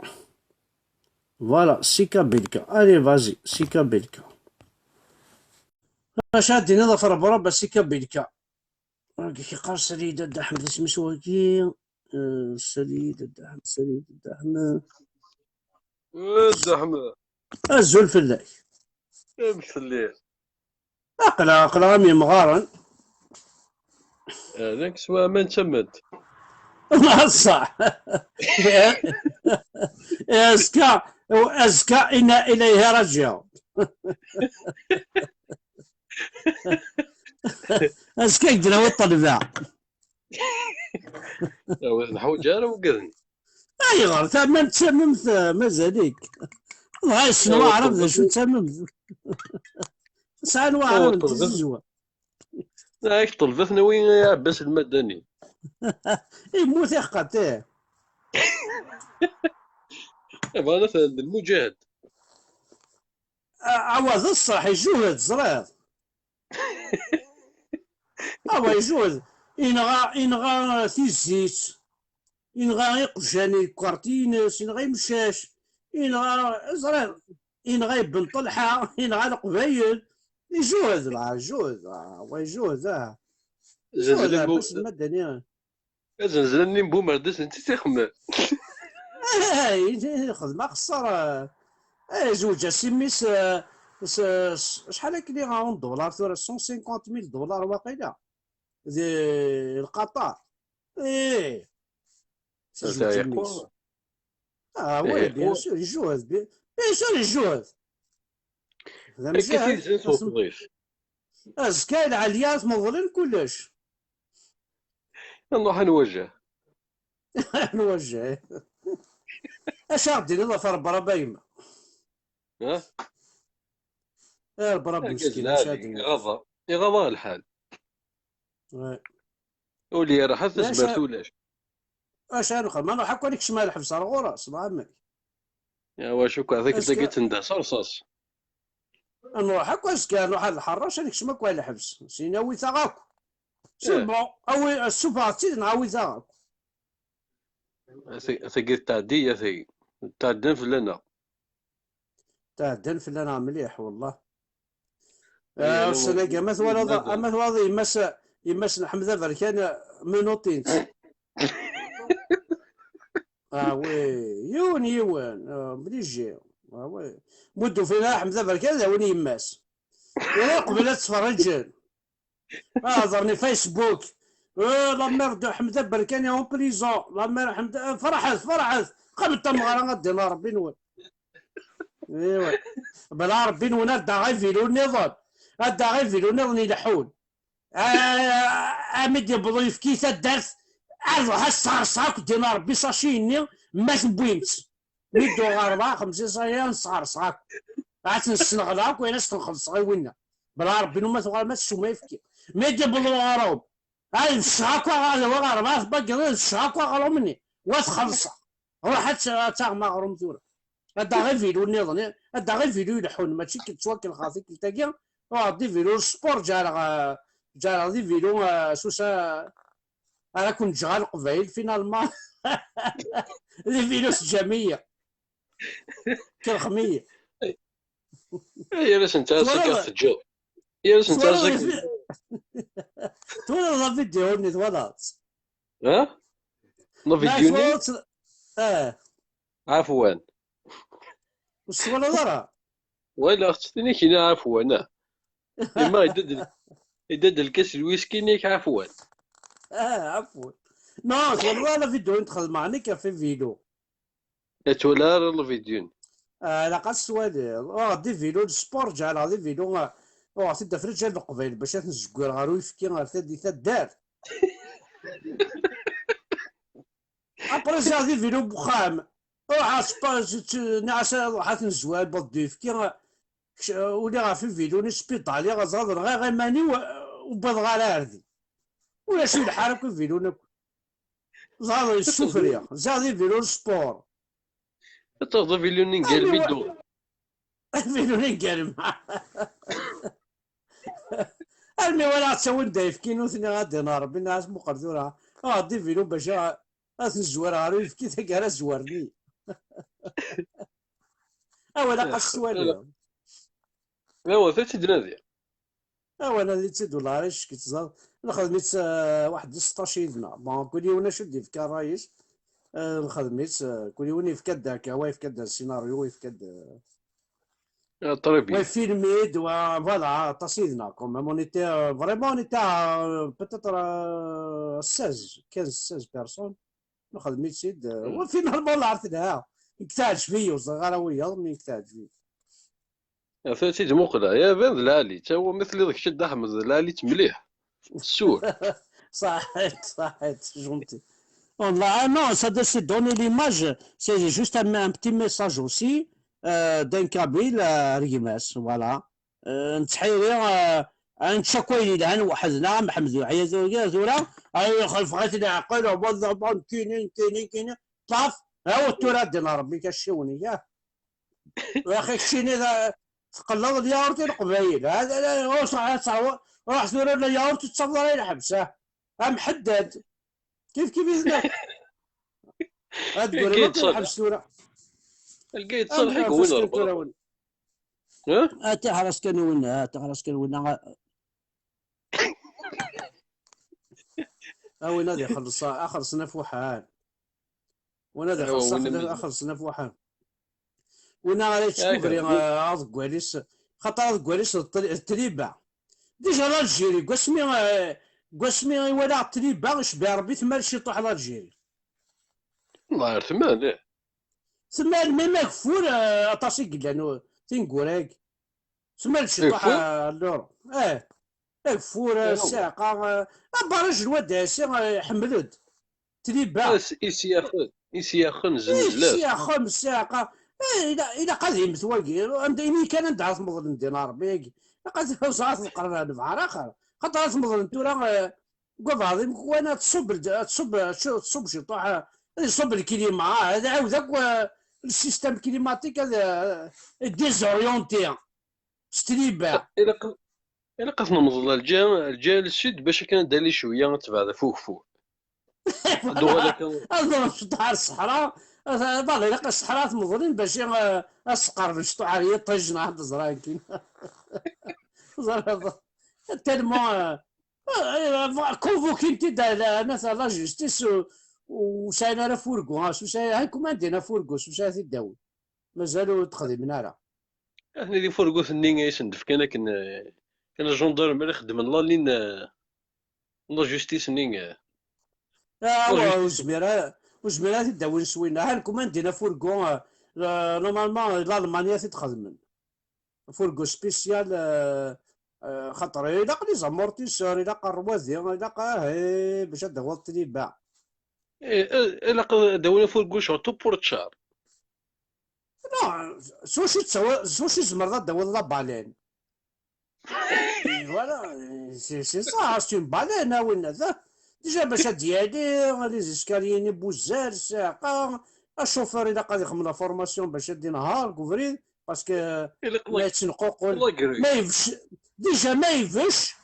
Voilà, Sika Bilka. Allez, vas-y, Sika Bilka. Acu ad d-tiniḍ ɣef Rebrab a Sika Bilka? Yeqqar Salida Dda Ḥmed, isem-is wagi. Euh, Salida Dda Ḥmed, Salida Dda Ḥmed. Eh, Dda Ḥmed. Azul fell-ak. Amek telliḍ? Aql-aɣ, aql-aɣ am yemɣaren. Eh, d nekk s waman d tamemt. Ṣṣeḥ. Azekka, azekka inna ilayha rajiɛun. Azekka i k-d-nawi ṭṭelba. Ur neḥwaǧ ara ugaden. Ayɣer? Tamemt d tamemt, eh, mazal-ik. Dɣa yessen waɛrab d acu d tamemt. Sɛan waɛrab n tizizwa. Ak ṭelbet nawi Ɛebbas Lmadani. Immut iḥqat, ih. Bɣan ad t-, d lmuǧahed. A-, awa d ṣṣeḥ, ijuhed, ẓriɣ. Awa ijuhed. Inɣa, inɣa tizit, inɣa iqjan i lkarti-ines, inɣa imcac, inɣa, ẓriɣ, inɣa Ibn Ṭelḥa, inɣa Leqbayel. Ijuhed, la, ijuhed, ah, wa ijuhed, ah. Ijuhed, Ɛebbas Lmadani. Azenzlan-nni n Bumerdas n Titi Xemmem. Ay, xedmeɣ axeṣṣar, eh, eh, zewǧ-as i mmi-s, eh, s, s, acḥal akken iɣawen dollar tura, cent cinquante mille dollars waqila, di Lqaṭar. Ih. Tezweǧ mmi-s. Ah, oui, bien sûr, ijuhed, bien, bien sûr, ijuhed. D amjahed. Azekka i lɛalya tmeḍlen kullec. Nruḥ ad nwajjah. Ad nwajjah. Acu ara d-tiniḍ ɣef Rebrab a yemma? Ha? Eh, Rebrab meskin, acu ara d-tiniḍ? Iɣaḍ-, iɣaḍ-aɣ lḥal. Ouais. Ul yerḥa, tazmert ulac. Acu ara nexdem? Ad nruḥ akk ad nekcem ar lḥebs ar ɣur-s, neɣ amek? Ya, wacu akka, zik dagi tendeh s rṣas. Ad nruḥ akk azekka, ad nruḥ ar lḥeṛṛac, ad nekcem akk ar lḥebs. Sin awit-aɣ akk. C'est bon, awi, ssufɣet-tt-id, neɣ awit-aɣ akk. A tagi, a tagi tɛeddi, a tagi. Tɛeddan fell-aneɣ. Tɛeddan fell-aneɣ mliḥ, wellah. Ay, ah, ussan-agi, ama twalaḍ, ama twalaḍ yemma-s, yemma-s n Ḥmed Aberkan, menotin-tt. Ah oui, yiwen, yiwen, ah, obligé. Ah oui. Muddufin Ḥmed Aberkan d awen yemma-s. Yella qbel ad ttferriǧen. Ah, ḍerni Facebook. Eh, la mère de Ḥmed Aberkani en prison, la mère Ḥmed, eh, ferḥet, ferḥet, qamet tameɣra ad d-ina Ṛebbi-nwen. Iwa. Bla Ṛebbi-nwen ad d-aɣ ivilu nniḍen, ad d-aɣ ivilu nniḍen ileḥḥun. Ah, ami d-yewweḍ uyefki taddart, ad ruḥ ad sɣerseɣ akk ddin Ṛebbi saci-nni, ma tewwim-tt. Mi dduɣ ɣer ṛebɛa xemsa saci ad sɣerseɣ akk. Ad ten-sneɣleɣ akk, wayen ad s-ten-xellṣeɣ i winna. Bla Ṛebbi-nwen ma tuɣalem ad tessum ayefki. Mi d-yewweḍ uɣrum, ad becceɣ akk aɣ-, ad awiɣ ɣer ṛebɛa tbaggiḍ, ad becceɣ akk aɣrum-nni. Wa t-xellṣeɣ. Ruḥ ad tt-, ad taɣem aɣrum tura. Ad d-aɣ ivilu nniḍen, ad d-aɣ ivilu ileḥḥun, mačči k-, ttwakelxeɣ tikkelt-agi, ruḥeɣ-d ivilu n sport, ǧeɛleɣ, eh, ǧeɛleɣ d ivilu, eh, s usa-, ara ken-ǧǧeɣ a Leqbayel, finalement. D ivilu s ǧamiya. Kelxem-iyi. Yal ass n tɛassa akka teǧǧiḍ. Yal ass n tɛassa akka. Twalaḍ la vidéo-nni, twalaḍ-tt? Ha? La vidéo-nni? Eh. Ɛafwan. Ur s-twalaḍ ara? Walaɣ-tt, tin i k-iniɣ ɛafwan, ah. Imma idda-d l-, idda-d lkas n lwiski-nni, ɛafwan. Ah, ɛafwan. Non, twalaḍ ara la vidéo i d-xedmeɣ nekk ɣef ivilu? Ur twala ara la vidéo-nni. Ah, ilaq ad s-twaliḍ. Uɣeɣ-d ivilu n sport, ǧeɛleɣ d ivilu, ah, uɣeɣ-t-id afraǧ n Leqbayel bac ad ten-zeggireɣ ɣer uyefki, ɣer tadi taddart. Après ziɣ d ivilu n wexxam. Ruḥ, niɣ-as ruḥ ad ten-zwareɣ, wweḍ-d uyefki, kc-, uliɣ ɣef ivilu-nni, spiḍaliɣ, ẓaḍ, rɣiɣ iman-iw, ur wwiḍeɣ ara ar din. Ulac, ilḥa akk ivilun akk. Ẓaḍ, yessufriɣ. Ziɣ d ivilu n sport. Ad taɣeḍ avilu-nni n Galmi ddu. Avilu-nni n Galmi. Armi walaɣ ttawin-d ayefki nutni, ad d-iniɣ Rebbi, nniɣ-as muqel tura, aɣeḍ-d ivilu bac ad ten-zwareɣ ɣer uyefki, taggara zwaren-iyi. Awal aqas s twaliḍ. Awal, ad tt-id-nadi. Awal, ad tt-id-walaɣ ara icek-itt, ẓer. Nxedm-itt, eh, waḥed d seṭṭac yid-neɣ. Bon, kul yiwen acu d-yefka ṛṛay-is. Eh, nxedm-itt, eh, kul yiwen yefka-d akka, wa yefka-d sinaryu, wa yefka-d, eh, Ah, très bien. Wa filmé-d, wa, voilà, aṭas yid-neɣ quand même. On était, euh, vraiment, on était à, euh, peut-être, euh, seize, quinze, seize personnes. Nxedm-itt-id, euh, wa finalement la telha. Nekk teɛǧeb-iyi, ur ẓriɣ ara wiyaḍ, mais nekk teɛǧeb-iyi. Atan tt-id-muqleɣ. Yaban d lɛali. Tawa ma telliḍ kečč a Dda Ḥmed, d lɛali-tt mliḥ. Sûr. Saḥit, saḥit, gentil. Wallah, ah non, ça de se donner l'image, c'est juste un, un petit message aussi, euh, d'un Kabyle, euh, ar gma-s, voilà. Euh, nettḥiri, euh, ad nečč akk ayen yelhan weḥd-neɣ, a Mḥemmed Uḥya, tura, tura, ay, xelfeɣ-it leɛqel, wala, bon, kini, kini, kini, ṭaf, awa tura ad d-ina Rebbi kaciwni, yah. Yaxi keččini d, tqelleḍ lyawurt i Leqbayel. Hada, la, ur sɛiɣ ad taweḍ. Ruḥ tura lyawurt ur tettaweḍ ara i lḥebs, ah. Amḥeddad. Kif kif i tella. Ad guriɣ akk lḥebs tura. Lqay yettṣalḥ-ik win rebɣa. Ah, tiḥras kan i winna, ah, tiḥras kan i winna. A win ad ixelleṣ, a xelṣen afuḥan. Win ad ixelṣ, a xelṣen afuḥan. Win ara yettskubri, ah, aḍeggal-is, xaṭer aḍeggal-is d ṭli-, d ṭliba. Déjà l'Algérie, deg wasmi, eh, deg wasmi i walaɣ ṭliba, icbiɛ Rebbi tmal ciṭuḥ l'Algérie. Ɣer tmal, ih. Tmal, même ageffur, eh, aṭas i yellan, tineggura-agi. Tmal ciṭuḥ, eh, alors. Eh, ageffur, eh, ssiɛqa, eh, abaraj n Wadda Ɛisi, eh, iḥemmel-d. Tliba. Is-, isyaxen, isyaxen zenzlen. Isyaxen, ssiɛqa. Eh, ila-, ilaq ad yemmet wagi. Anda, ini kan anda ara t-meḍlen din Rebbi-agi. Ilaq ad ẓrat ḍeqqren ar lebḥer axir. Xaṭer ara t-meḍlen tura, eh, deg ubeɛḍi, wana tṣubb l-, tṣubb, tṣubb ciṭuḥ, eh, ad iṣubb lkilima, ah, ad iɛawed akk, eh, le système climatique ad, eh, désorienté. S tliba. Ilaq, ilaq ad t-nemḍel lǧiha, lǧiha n sud bac akken ad d-tali cwiya ad tebɛed ɣef ugeffur. Ad uɣal akka. Ad nruḥ ciṭuḥ ar ṣṣeḥra. Ad, ad, ilaq ṣṣeḥra ad t-meḍlen bac, eh, ad s-qerben ciṭuḥ ar yiṭij neɣ ad ẓran akin. Ẓriɣ. Tellement, eh, eh, convoquin-t-id à la, à la justice, ur, ur sɛin ara furgu, ah, ur sɛin, hay, comment dire, afurgu, ur sɛin tidawin. Mazal ur t-xdimen ara. Atni di furgut-nni i sen-d-fkan akken, eh, kan gendarmerie xeddmen la ligne, eh, La justice-nni. Ah, ur zmir ara, ur zmir ara ad t-id-awin s winna. Ha, nekkman din afurgu, ah, normalement, Lalmanya ad t-id-xedmen. Afurgu spécial, ah, ah, xaṭer ilaq les amortisseurs, ilaq rrwadi, ilaq, ah, eh, bac ad d-tawiḍ tliba. Eh, eh, ilaq ad d-awin afurgu surtout pour tchar. Non, s wacu tettawi-, s wacu tzemreḍ ad d-tawiḍ la baleine? Voilà, c'est, c'est ça, c'est une baleine, ah, winna. Déjà, bac ad d-yali, les escaliers-nni buzzal, ssiɛqa, acufur ilaq ad ixdem la formation bac ad inehher deg ubrid, parce que la yettneququl. Ma yebc, déjà, ma yebc,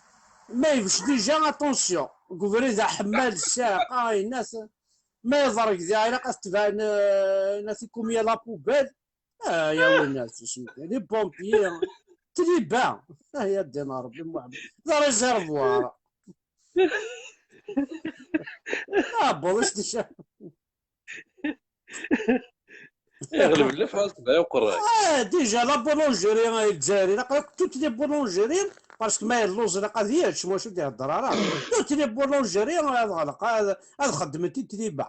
ma yebc, déjà, attention, deg ubrid aḥemmal, ssiɛqa, yenna-t, ma yeḍreg diɣ, ilaq ad tebɛen, euh, yenna-t, comme il y a la poubelle, ah, ya winna, les pompiers, tliba. Ah, ya ddin Rebbi, Muḥemmed. D aréservoir. Ah, bon, c'est déjà. Iɣleb la fɛal tebɛa uqerray. Ah, déjà, la boulangerie, ah, Lezzayer, ilaq akk toutes les boulangeries, parce que ma yelluẓ, ilaq ad yečč, mačči d-ihedder ara. Toutes les boulangeries, ad ɣelqent, ad, ad xeddment i tliba.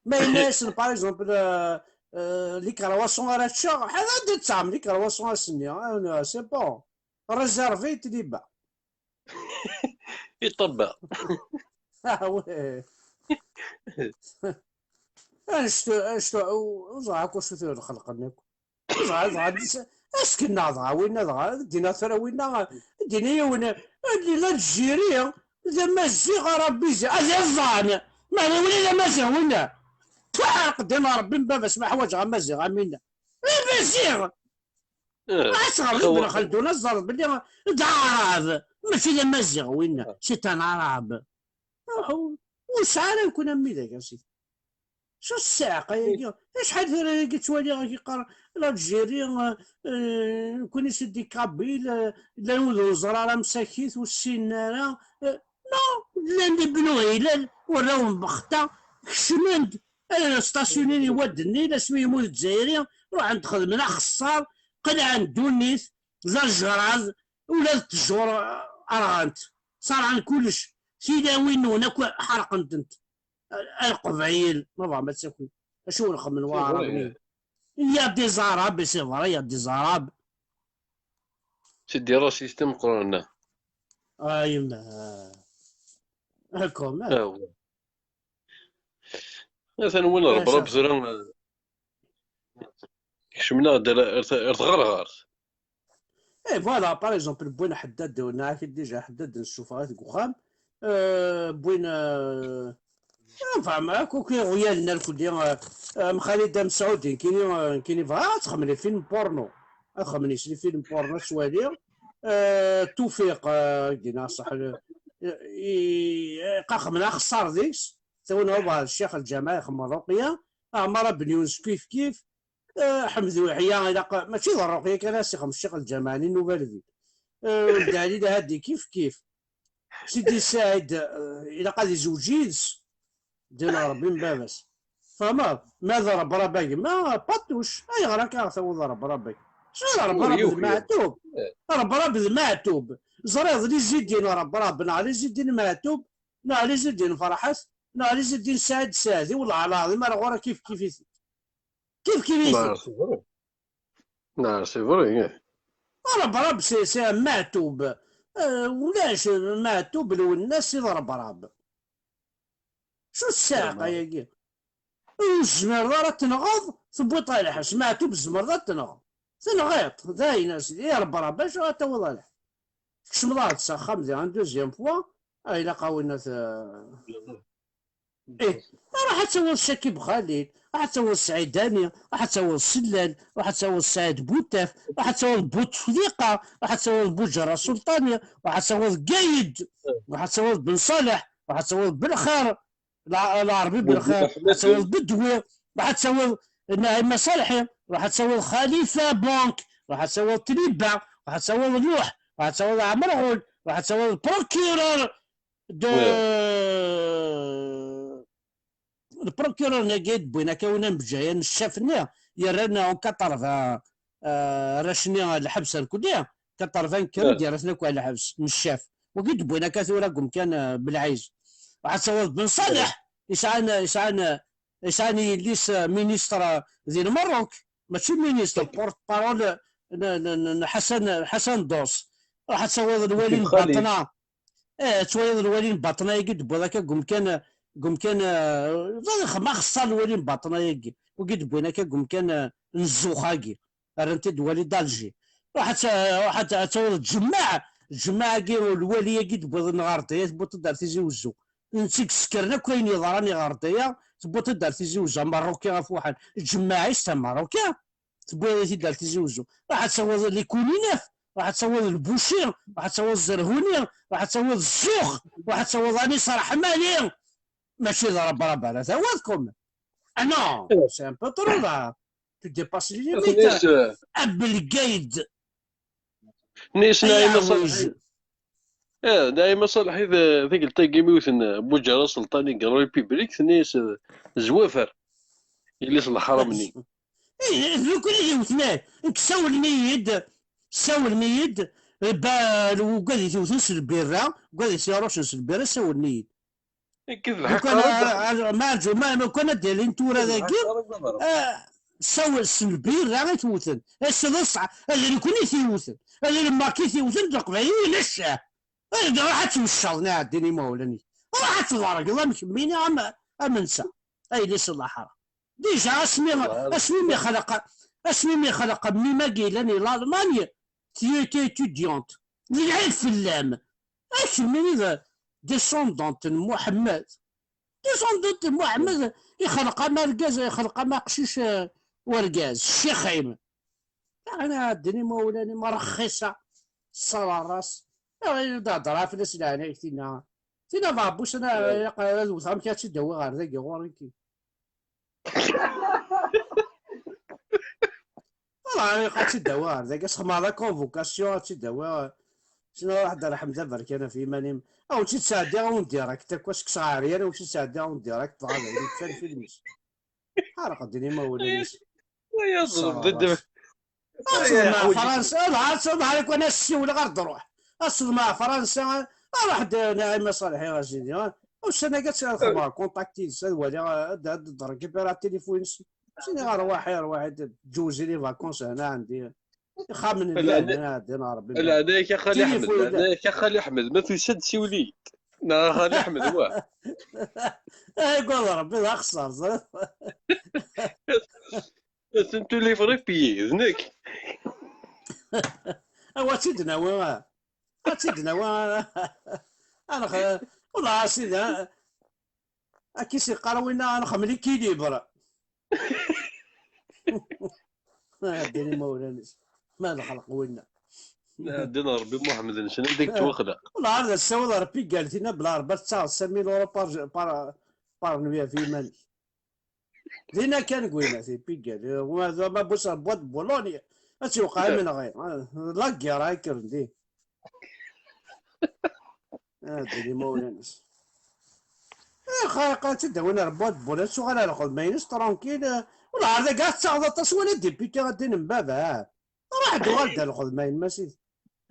Ma yenna-yasen, par exemple, euh, euh, les croissants ara ččeɣ, ḥad ad d-tesɛam les croissants ass-nni, ah, c'est bon, réservé tliba. Iṭebba. Ah, ouais. Anect, anect, ur ẓriɣ akk acu-t lxelq-nni akk. Dɣa, dɣa, askenna dɣa, winna dɣa, dina tura winna, dina yiwen, l'Algérie, d amaziɣ arabizi, ad iẓẓan, meɛna win d amaziɣ winna, twaɛreq din Rebbi n baba-s ma ḥwaǧeɣ amaziɣ am winna, d amaziɣ! Ad tɣer di Ben Xaldun, ad ẓreḍ belli d aɛrab, mačči d amaziɣ winna, c'est un arabe. Ur sɛi ara nekni am widak, a sidi. Su ssiɛqa-agi, acḥal tura-agi ttwaliɣ ad yeqqar l'Algérie, euh, nekkni c'est des Kabyles, euh, llan wid ur neẓri ara msakit, ur ssinen ara, euh, non, llan di Bnu Hilal, warraw n Bexta, kecmen-d, euh, stasyunin i wadded-nni, asmi yemmut Zzayri, ruḥen-d xedmen axeṣṣar, qelɛen ddunit, d ajrad, ula d ttjur, euh, rɣant, ṣerɛen kullec, tilawin-nwen akk ḥerqent-tent. A Leqbayel, ma bɣam ad takim. Acu ur nxemmem waɛraben? Il y a des arabes, c'est vrai, il y a des arabes. C'est des racistes meqqren. Ay ma. Quand même. Atan win rebrab tura. Kecmen-aɣ-d ar tɣerɣert. Eh, voilà, par exemple, wwin Ḥeddad, nniɣ-ak-id déjà, Ḥeddad nessufeɣ-it deg uxxam. Euh, wwin, euh, enfin, akk, akk iɣyalen irkelli, euh, euh, Mxalid Amsaud, nekkini, euh, nekkini bɣiɣ ad txemmem les films porno. Ad xemmem les films porno, ad twali. Euh, Tufiq, euh, dina, ṣaḥ, euh, i, i, xemmen axeṣṣar deg-s. Tawin ubaɛd Ccix Lǧameɛ ixemmem Ruqya. Ɛmar Ben Yunes kif kif. Eh, Ḥmed Uḥya, ilaq, mačči d Ṛṛuqya kan, ad s-ixdem Ccix Lǧameɛ-nni n Ubalbi. Eh, Dda Ɛli Lahadi kif kif. Sidi Saɛid, eh, ilaq ad izewǧ yid-s. Din Ṛebbi n baba-s. Tfehmeḍ? Ma d Rebrab a gma, patuc. Ayɣer akka ara tawiḍ Rebrab a gma? Acu d Rebrab d Meɛtub? Rebrab d Meɛtub. Ẓriɣ d Lizidin Rebrab, neɣ Lizidin Meɛtub, neɣ Lizidin Ferḥat, neɣ Lizidin Saɛid Saɛdi, wellah lɛaḍim, ar ɣur-a kif kif-iten. Kif kif-iten. Neɣ c'est vrai, ih. Rebrab c'est, c'est Meɛtub. Euh, ulac Meɛtub Lwennas i d Rebrab. Su ssiɛqa-agi? Ur tezmireḍ ara ad tenɣeḍ, tewwiḍ ɣer lḥebs. Meɛtub tzemreḍ ad tenɣeḍ. Tenɣiḍ, d ayen, a sidi, i Rebrab, acu ara tawiḍ ɣer lḥebs? Tkecmeḍ-aɣ-d s axxam diɣ, un deuxième fois, ah, ilaq-awen ad t-, ih, ruḥ ad tawiḍ Cakib Xalil, ruḥ ad tawiḍ Sɛidani, ruḥ ad tawiḍ Sellal, ruḥ ad tawiḍ Saɛid Butaf, ruḥ ad tawiḍ Butefliqa, ruḥ ad tawiḍ Buǧerra Sulṭani, ruḥ ad tawiḍ Gayed, ruḥ ad tawiḍ Ben Ṣaleḥ, ruḥ ad tawiḍ Belxir, Lɛerbi Belxir, ruḥ ad tawiḍ Bedwi, ruḥ ad tawiḍ Naɛima Ṣalḥi, ruḥ ad tawiḍ Xalifa Bank, ruḥ ad tawiḍ Tliba, ruḥ ad tawiḍ Luḥ, ruḥ ad tawiḍ Ɛmerɣul, ruḥ ad tawiḍ Procureur de, le procureur-nni-agi i d-wwin akka win amejjay, n ccaf-nni, yerran en quatre-vingts, euh, arrac-nni lḥebs irkelli, quatre-vingts kkren-d, yerra-ten akk ɣer lḥebs, n ccaf. Wagi d-wwin akka tura deg umkan, eh, Belɛiz. Ruḥ ad tawiḍ Ben Ṣaleḥ, yesɛan, yesɛan, yesɛan yelli-s, eh, ministre, eh, di Lmerruk. Mačči ministre, porte-parole n, n, n, n Ḥasan, Ḥasan Ḍus. Ruḥ ad tawiḍ lwali n Baṭna. Eh, ad twayeḍ lwali n Baṭna-agi d-wwiḍ akka deg umkan, deg umkan, eh, ma xeṣṣa lwali n Baṭna-agi, wagi d-wwin akka deg umkan, eh, n zzux-agi. Rran-t-id wali d'Alger. Ruḥ ad t-, ruḥ ad t-, ad tawiḍ Ǧemmaɛ, Ǧemmaɛ-agi lwali-agi d-wwiḍen ɣer Daya, tewwiḍ-t-id ar Tizi Wezzu. Netta i yessekren akk ayen yeḍran i ɣer Daya, tewwiḍ-t-id ar Tizi Wezzu, Ameṛṛuki ɣef waḥed. Ǧemmaɛ-is d Ameṛṛuki, tewwiḍ-it-id ar Tizi Wezzu. Ruḥ ad tawiḍ Likuninef, ruḥ ad tawiḍ Lbuci, ruḥ ad tawiḍ Zerhuni, ruḥ ad tawiḍ Zzux, ruḥ ad tawiḍ Anis Raḥmani. Mačči d Rabrab ara tawiḍ, comme. Ah non, c'est un peu trop là. Tu dépasses les limites. Abelgayd. Nis Naɛima Ṣaleḥ. Eh, Naɛima Ṣaleḥ, i d-, tikkelt-agi mi wten Buǧara Selṭan i yerra République, tenna-yas, eh, zwafer. Yelli-s n leḥram-nni. Eh, d nekkni i t-iwten, eh. Nekk sawlen-iyi-d, sawlen-iyi-d, eh, ba, ugad i t-iwten s lbirra, ugad i t-irucen s lbirra, sawlen-iyi-d. Nekk d lḥeqq. Lukan ara d-, a-, a-, ma rǧu, ma, ma kan ad d-alin tura dagi, ah, sawel s lbirra i t-iwten. Ass d ṣṣeḥ, ad nekkni i t-iwten. Ad lmak i t-iwten, d leqbayel i ulac. Ad ruḥ ad twecceḍ, naɛdin imawlan-ik. Ruḥ ad tḍergeḍ am kemmini, am, am netta. Ay, les laḥra. Déjà, asmi, asmi mi xleq, asmi mi xleq mmi-m-agi yellan i Lalman, tu étais étudiante. D lɛib fell-am. Ak kemmini d descendante n Muḥemmed. Descendante n Muḥemmed, ixleq am argaz, ixleq am aqcic, eh, urgaz, ccix-im. Aɣ-, ɛedden imawlan-im rxisa, ṣṣala ras. Aɣ-, d-hedder ɣef fell-as leɛnaya-k, tinna. Tinna d Ɛebbuc, ana, ilaq ad wteɣ, amek ad tt-id-awiɣ ɣer dagi ɣur-i? Wala, ilaq ad tt-id-awiɣ ɣer dagi, ad s-xedmeɣ la convocation, ad tt-id-awiɣ. Sina ruḥ ad d-rḥem d aberkan ɣef yiman-im. Ad wen-tt-id-sɛeddiɣ en direct, akk ad s-kkseɣ ɛeryan, ad wen-tt-id-sɛeddiɣ en direct, dɣa d ayen yeččan film-is. Ḥerqen imawlan-is. Ay, aẓ-, ṣṣala d-, ras. Ad teḍmeɛ Fransa, ad, ad teḍmeɛ, ad ssiwleɣ ar d-ruḥ. Ad teḍmeɛ Fransa, ad ruḥ d Naɛima Ṣaleḥ, a sidi. Ussan-agi ad xedmeɣ contact yid-s, ad waliɣ, ad, ad d-récupérer téléphone-ines. Sini, arwaḥ, arwaḥ, ad tǧewzi les vacances hna ɛendi. Ixxamen n lehna, ɛeddi n Ṛebbi. Leɛnaya-k a Xali Ḥmed, leɛnaya-k a Xali Ḥmed, ma tusa-d siwel-iyi-d. Neɣ a Xali Ḥmed, wah. Ay, gad Ṛebbi, d axeṣṣar, ẓriɣ. Atan tous les vrais payés, d nekk. Awa, ad tt-id-nawi, ah. Ad tt-id-nawi, ah. Ad nex-, wala, a sidi, ah. Akka i s-yeqqar winna, ad nexdem l'équilibre. Ah, ddin imawlan-is. Ma d xelq winna. Ah, ddin Ṛebbi Muḥemmed-nsen, anda i yettwaxleq. Wala, ad as-sawiḍ ɣer Pigalle, tinna bla Ṛebbi ad tettaɣeḍ cinq mille euros par, par, par nuit ɣef yiman-ik. Dinna kan gwina, di Pigalle. Ma, ma boîte de Boulogne, ad tt-iwqeɛ imenɣi. La guerre, ay kkren din. Ah, ddin imawlan-is. Eh, xaqa, ad tt-id-awin ar boîte de Boulogne, ad tuɣal ar lxedma-ines, tranquille. Wala, ar dagi ad tettaɣeḍ aṭas, wala député ad d-inin baba. Ruḥ-d uɣal-d ar lxedma-im, ma sidi.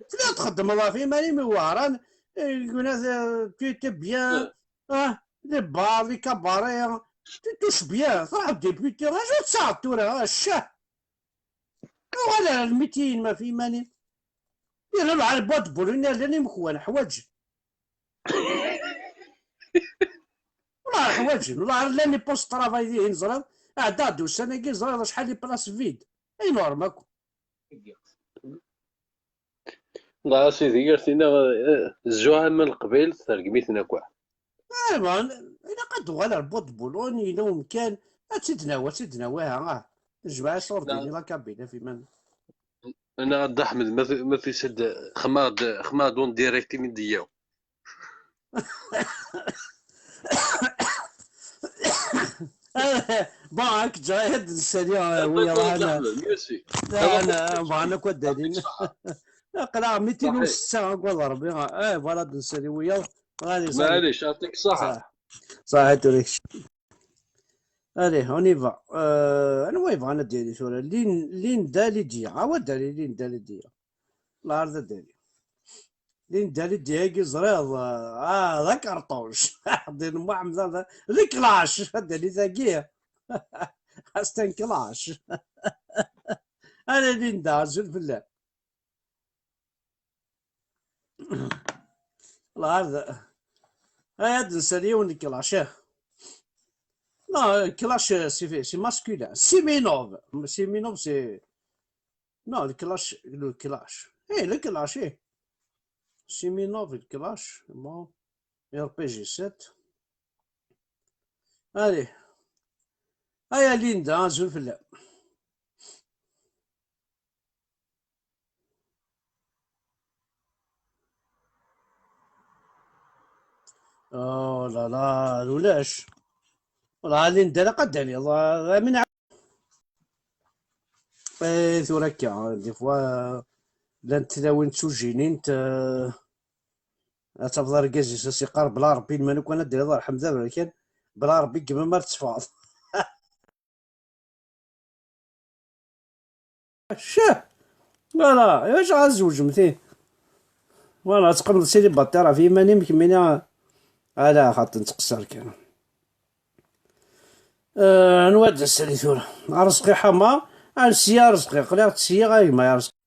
Telliḍ txeddmeḍ ɣef yiman-im i Wehran, eh, yegna, eh, tu étais bien, ah, les bars, les cabarets, hein. Tu touches bien, truḥeḍ député, acu ad tesɛeḍ tura, ah, ccah. Uɣal ar lmiti-inem ɣef yiman-im. Yerna lɛar n boîte de Boulogne llan imekwan, ḥwaǧen. Wala ḥwaǧen, wala llan les postes de travail dihin, ẓriɣ, ɛeddaɣ-d ussan-agi, ẓriɣ acḥal les places vides. Ay normal akk. Dɣa a sidi, ar tina, eh, zzuɛama n Leqbayel tergem-iten akk. Ah, bon, ilaq ad d-tuɣal ar boîte de Boulogne, yella umkan, ad tt-id-nawi, ad tt-id-nawi, ha, ah. Nejmeɛ iṣurdiyen, la kabine, ɣef yiman. Ana a Dda Ḥmed, ma tu-, ma tusa-d, xedmeɣ-d, xedmeɣ-d en direct imi d-yyaw. Bon, هاك جاي هاد السريع ويا رانا. لا، أنا بغانا كوا دالين. قرا ميتين وستة، قول ربي. آه، voilà، هاد السريع ويا. غادي صافي. معليش، يعطيك الصحة. صح. صح، توريك. Allez, on y va. Euh, أنا وين بغانا ديالي ثورة؟ لين-، ليندا ليديا. عاود دالي ليندا ليديا. العرض دالي. Linda Lydia-agi ẓriɣ, ah, d akerṭuc. Din Muḥemmed, d clash, d alit-agi. Hasta clash. Ala Linda, azul fell-am. Lɛad. Ay, ad nsali yiwen n clash, eh. Non, clash, c'est, c'est masculin. Siminov. Siminov, c'est, non, le clash, le clash. Eh, le clash, eh. Siminov, le clash, bon. R P G sept. Allez. Aya Linda, azul fell-am. Oh là là, ulac. Wala Linda, la qad ali, amin. Eh, tura akka, des fois, llant tlawin d tujjinin, eh, ad tafeḍ argaz-is as-iqqar: "Bla Rebbi, lman akk ad d-tiliḍ, rḥem d aberkan, bla Rebbi, gma mar teffɣeḍ." Ccah! Voilà, iwacu ad tzewǧem ti? Voilà, ad teqqimeḍ célibataire ɣef yiman-im kemmini. Ala, xaṭi nettqeṣṣir kan. Eh, anwa ad d-nsali tura? Arezqi ḥama, ar sya Arezqi, aql-aɣ-d sya a gma Arezqi.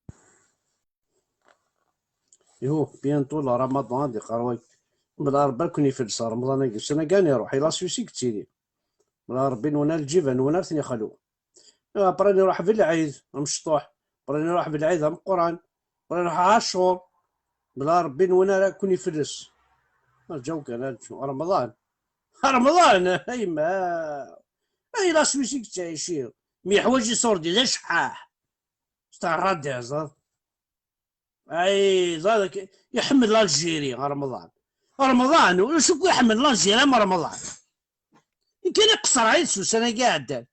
Ihu, bientôt le Ramadan ad iqerreb. Mela Rebbi ad ken-ifels Remḍan-agi, ssana kan iruḥ, i la Suisse i yettili. Mela Rebbi-nwen ar lǧiba-nwen ar ten-ixlu. Après ad iruḥ belɛid amecṭuḥ, après ad iruḥ belɛid ameqqran, après ad iruḥ ɛacur. Mela Rebbi-nwen ara ken-ifels. Rǧaw kan, rǧu. Remḍan. Remḍan, a yemma. Ay la Suisse i yettɛici. Mi yeḥwaǧ iṣurdi d acḥaḥ. Teɛraḍ iɛẓer. Ay, ẓadek, iḥemmel l'Algérie, Remḍan. Remḍan, ulac akk iḥemmel l'Algérie am Remḍan. Kan iqeṣṣer yid-s ussan-agi iɛeddan.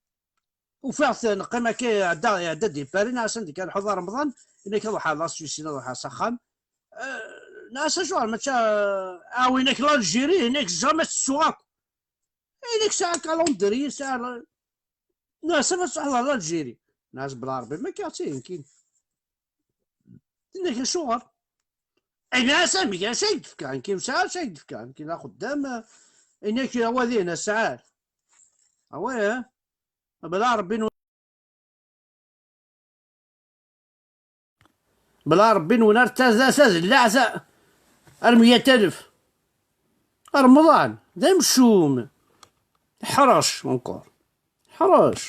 Ufiɣ-t neqqim akka, iɛedda, iɛedda di Paris, nniɣ-as anda kan ḥuḍ Remḍan, ini-ak ad ruḥeɣ la Suisse, ad ruḥeɣ s axxam. Eh, nniɣ-as acuɣer mačči, eh, aɛwin-ak l'Algérie, ini-ak jamais tettuɣ akk. Ini-ak sɛiɣ calendrier, sɛiɣ la-, nniɣ-as ad truḥeḍ ɣer l'Algérie. Nniɣ-as bla Rebbi, ma kkiɣ ttinin kin. Ini-ak acuɣer? Ini-as amek, acu ay d-tefka? Nekki ur sɛiɣ acu ay d-tefka. Nekki d axeddam, eh, ini-ak awad-in, a Saɛad. Awah, eh? Bla Rebbi n-, bla Rebbi-nwen ar ta-, ta-, tadellaɛt a-, ar meyya alef. Remḍan, d amcum. Ḥrec, encore. Ḥrec.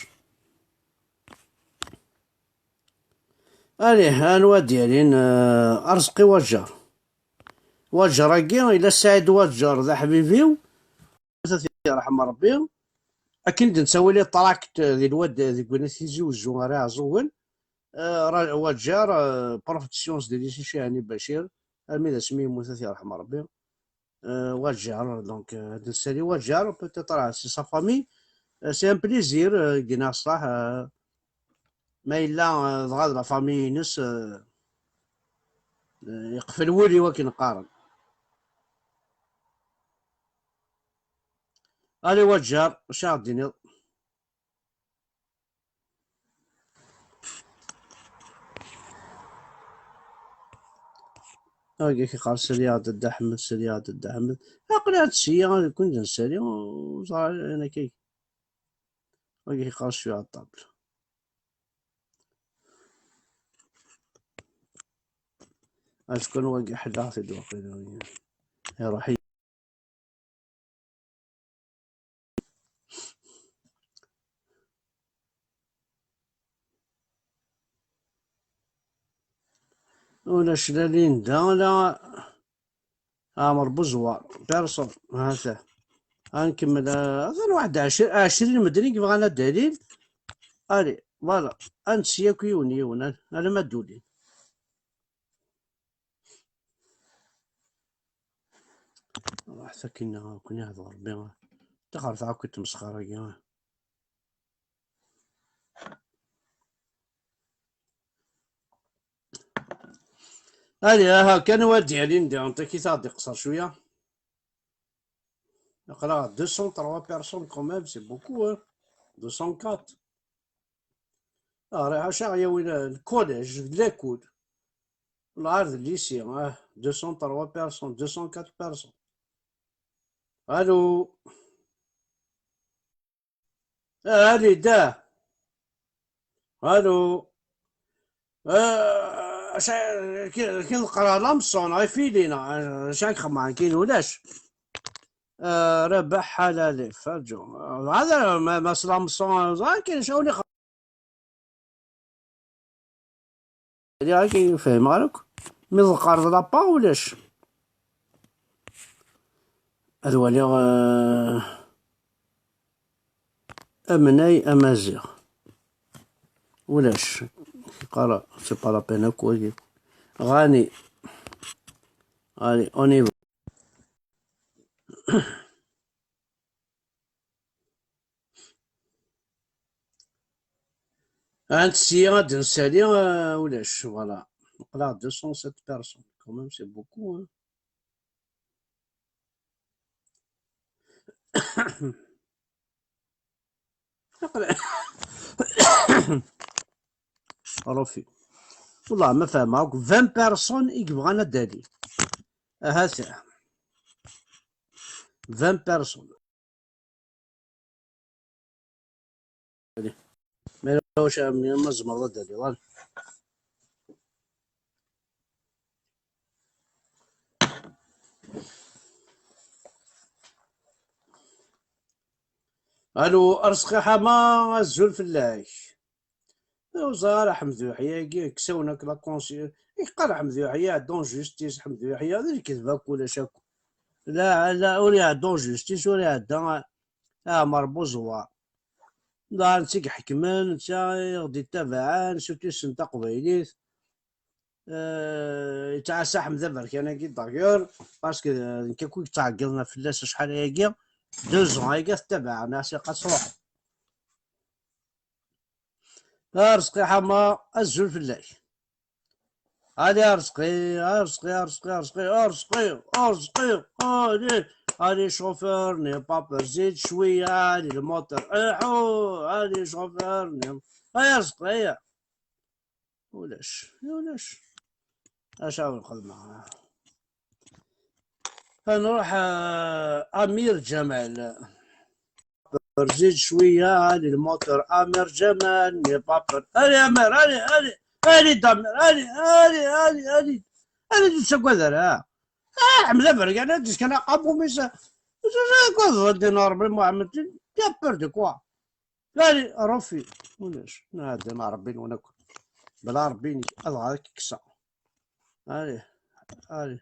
Allez, anwa ad d-yalin, eh, Arezqi Waǧǧar. Waǧǧar-agi, yella Saɛid Waǧǧar, d aḥbib-iw. Ad t-yerḥem Rebbi. Akken i d-nettawali ṭrakt di lwad, deg win Tizi Uzzu ar Iɛeẓẓugen. Eh, ra-, Waǧǧar, eh, prof de sciences di lycée Cihani Bacir, armi d asmi yemmut, ad t-yerḥem Rebbi. Eh, Waǧǧar, donc, eh, ad nsali Waǧǧar, peut-être, ah, c'est sa famille. Eh, c'est un plaisir, eh, gina ṣṣaḥ, eh, ma yella, eh, dɣa d la famille-ines, eh, eh, yeqfel wul-iw akken qqaren. Allez, Waǧǧar, acu ara d-tiniḍ? Agi k-iqqar sriɛed a Dda Ḥmed, sriɛed a Dda Ḥmed. Aql-aɣ-d sya, ad kun-d nsali, ur ẓriɣ ara ayen akka. Agi k-iqqar sriɛed ṭṭabl. Azekka n wagi ḥellaɣ-t-id waqila. Iruḥ-iyi. Ulac la Linda, la Ɛmer Buzwar, personne, ha-t-a. Ad nkemmel, ah, atan waḥed ɛecrin, ɛecrin medden i yebɣan ad d-alin. Allez, voilà, ad nsel yakk yiwen, yiwen, al-, alamma d-ulin. Ruḥet akin, akken ihder Rebbi. Taxer taɛkit tmesxer-agi. Allez, aha, kan wa d-yalin diɣen, takit ad d-iqṣer cwiya. Aql-aɣ deux cent trois personnes quand même, c'est beaucoup, hein. Deux cent quatre. Ah, ḥaca ɣ-yawin lkolej d lakul. Lɛar d lycée, ah, deux cent trois personnes, deux cent quatre personnes. Allô. Ah, allez, da. Allô. Ah, aca-, ki, ki neqra la leçon, ɣef yili, neɣ, acu i xedmeɣ, nekkini ulac. Ah, Rabaḥ Ḥalali, ferǧu. Hada ma, ma s la leçon, ẓer, akken acu i xedmeɣ. Lliɣ akken fehmeɣ ara akk. Mi tqerrbeḍ la part, ulac. Ad waliɣ, euh, amnay amaziɣ. Ulac. Yeqqar, c'est pas la peine akk wagi. Ɣani. Allez, on y va. Ɛand sya ad nsali, euh, ulac, voilà. Neqleɣ deux cent sept personnes. Quand même, c'est beaucoup, hein. Rufi. Wallah, ma fehmeɣ akk vingt personnes i yebɣan ad d-ali. Ahat vingt personnes. Ma yella wacu, ma tzemreḍ ad d-taliḍ. Allô, Arezqi Ḥama, azul fell-ak. Ur ẓer ara Ḥmed Uyeḥya-agi, kkes-awen akk la conscience. Yeqqar Ḥmed Uyeḥya iɛedda en justice, Ḥmed Uyeḥya d lkedba akk, ulac akk. La, la, ur iɛedda en justice, ur iɛedda Ɛmer Buẓewwa. La, netta i iḥekmen, netta i ɣ-d-ittabaɛen, surtout ssent taqbaylit. Euh, yettɛassa Ḥmed Aberkan-agi, d'ailleurs, parce que, euh, nekk akk i yettɛeggiḍen fell-as acḥal ayagi, deux ans ayagi tettabaɛen, as iqas ruḥ. Arezqi Ḥama, azul fell-ak. Allez, Arezqi, Arezqi, Arezqi, Arezqi, Arezqi, Arezqi, allez, allez, chauffeur, n'aie pas peur, zid cwiya, allez, le moteur, iḥu, allez, chauffeur, n'aie-, ay Arezqi, ay. Ulac, ulac. Acu ara nxedmeɣ? Ad nruḥ, euh, Amir Ǧamal. Zid cwiya, allez, le moteur, Amir Ǧamal, n'aie pas peur. Allez, Amir, allez, allez, allez, Damir, allez, allez, allez, allez. Allez, ur tettagad ara. Ah, Ḥmed Aberkan, ad d-isken aqabum-is. Ur tettagadeḍ a ddin Ṛebbi Muḥemmed, tu as peur de quoi? Allez, Rufi. Ulac. Neɛden Ṛebbi-nwen akk. Bla Ṛebbi-inek, ad ɣer k-kkseɣ. Allez, allez.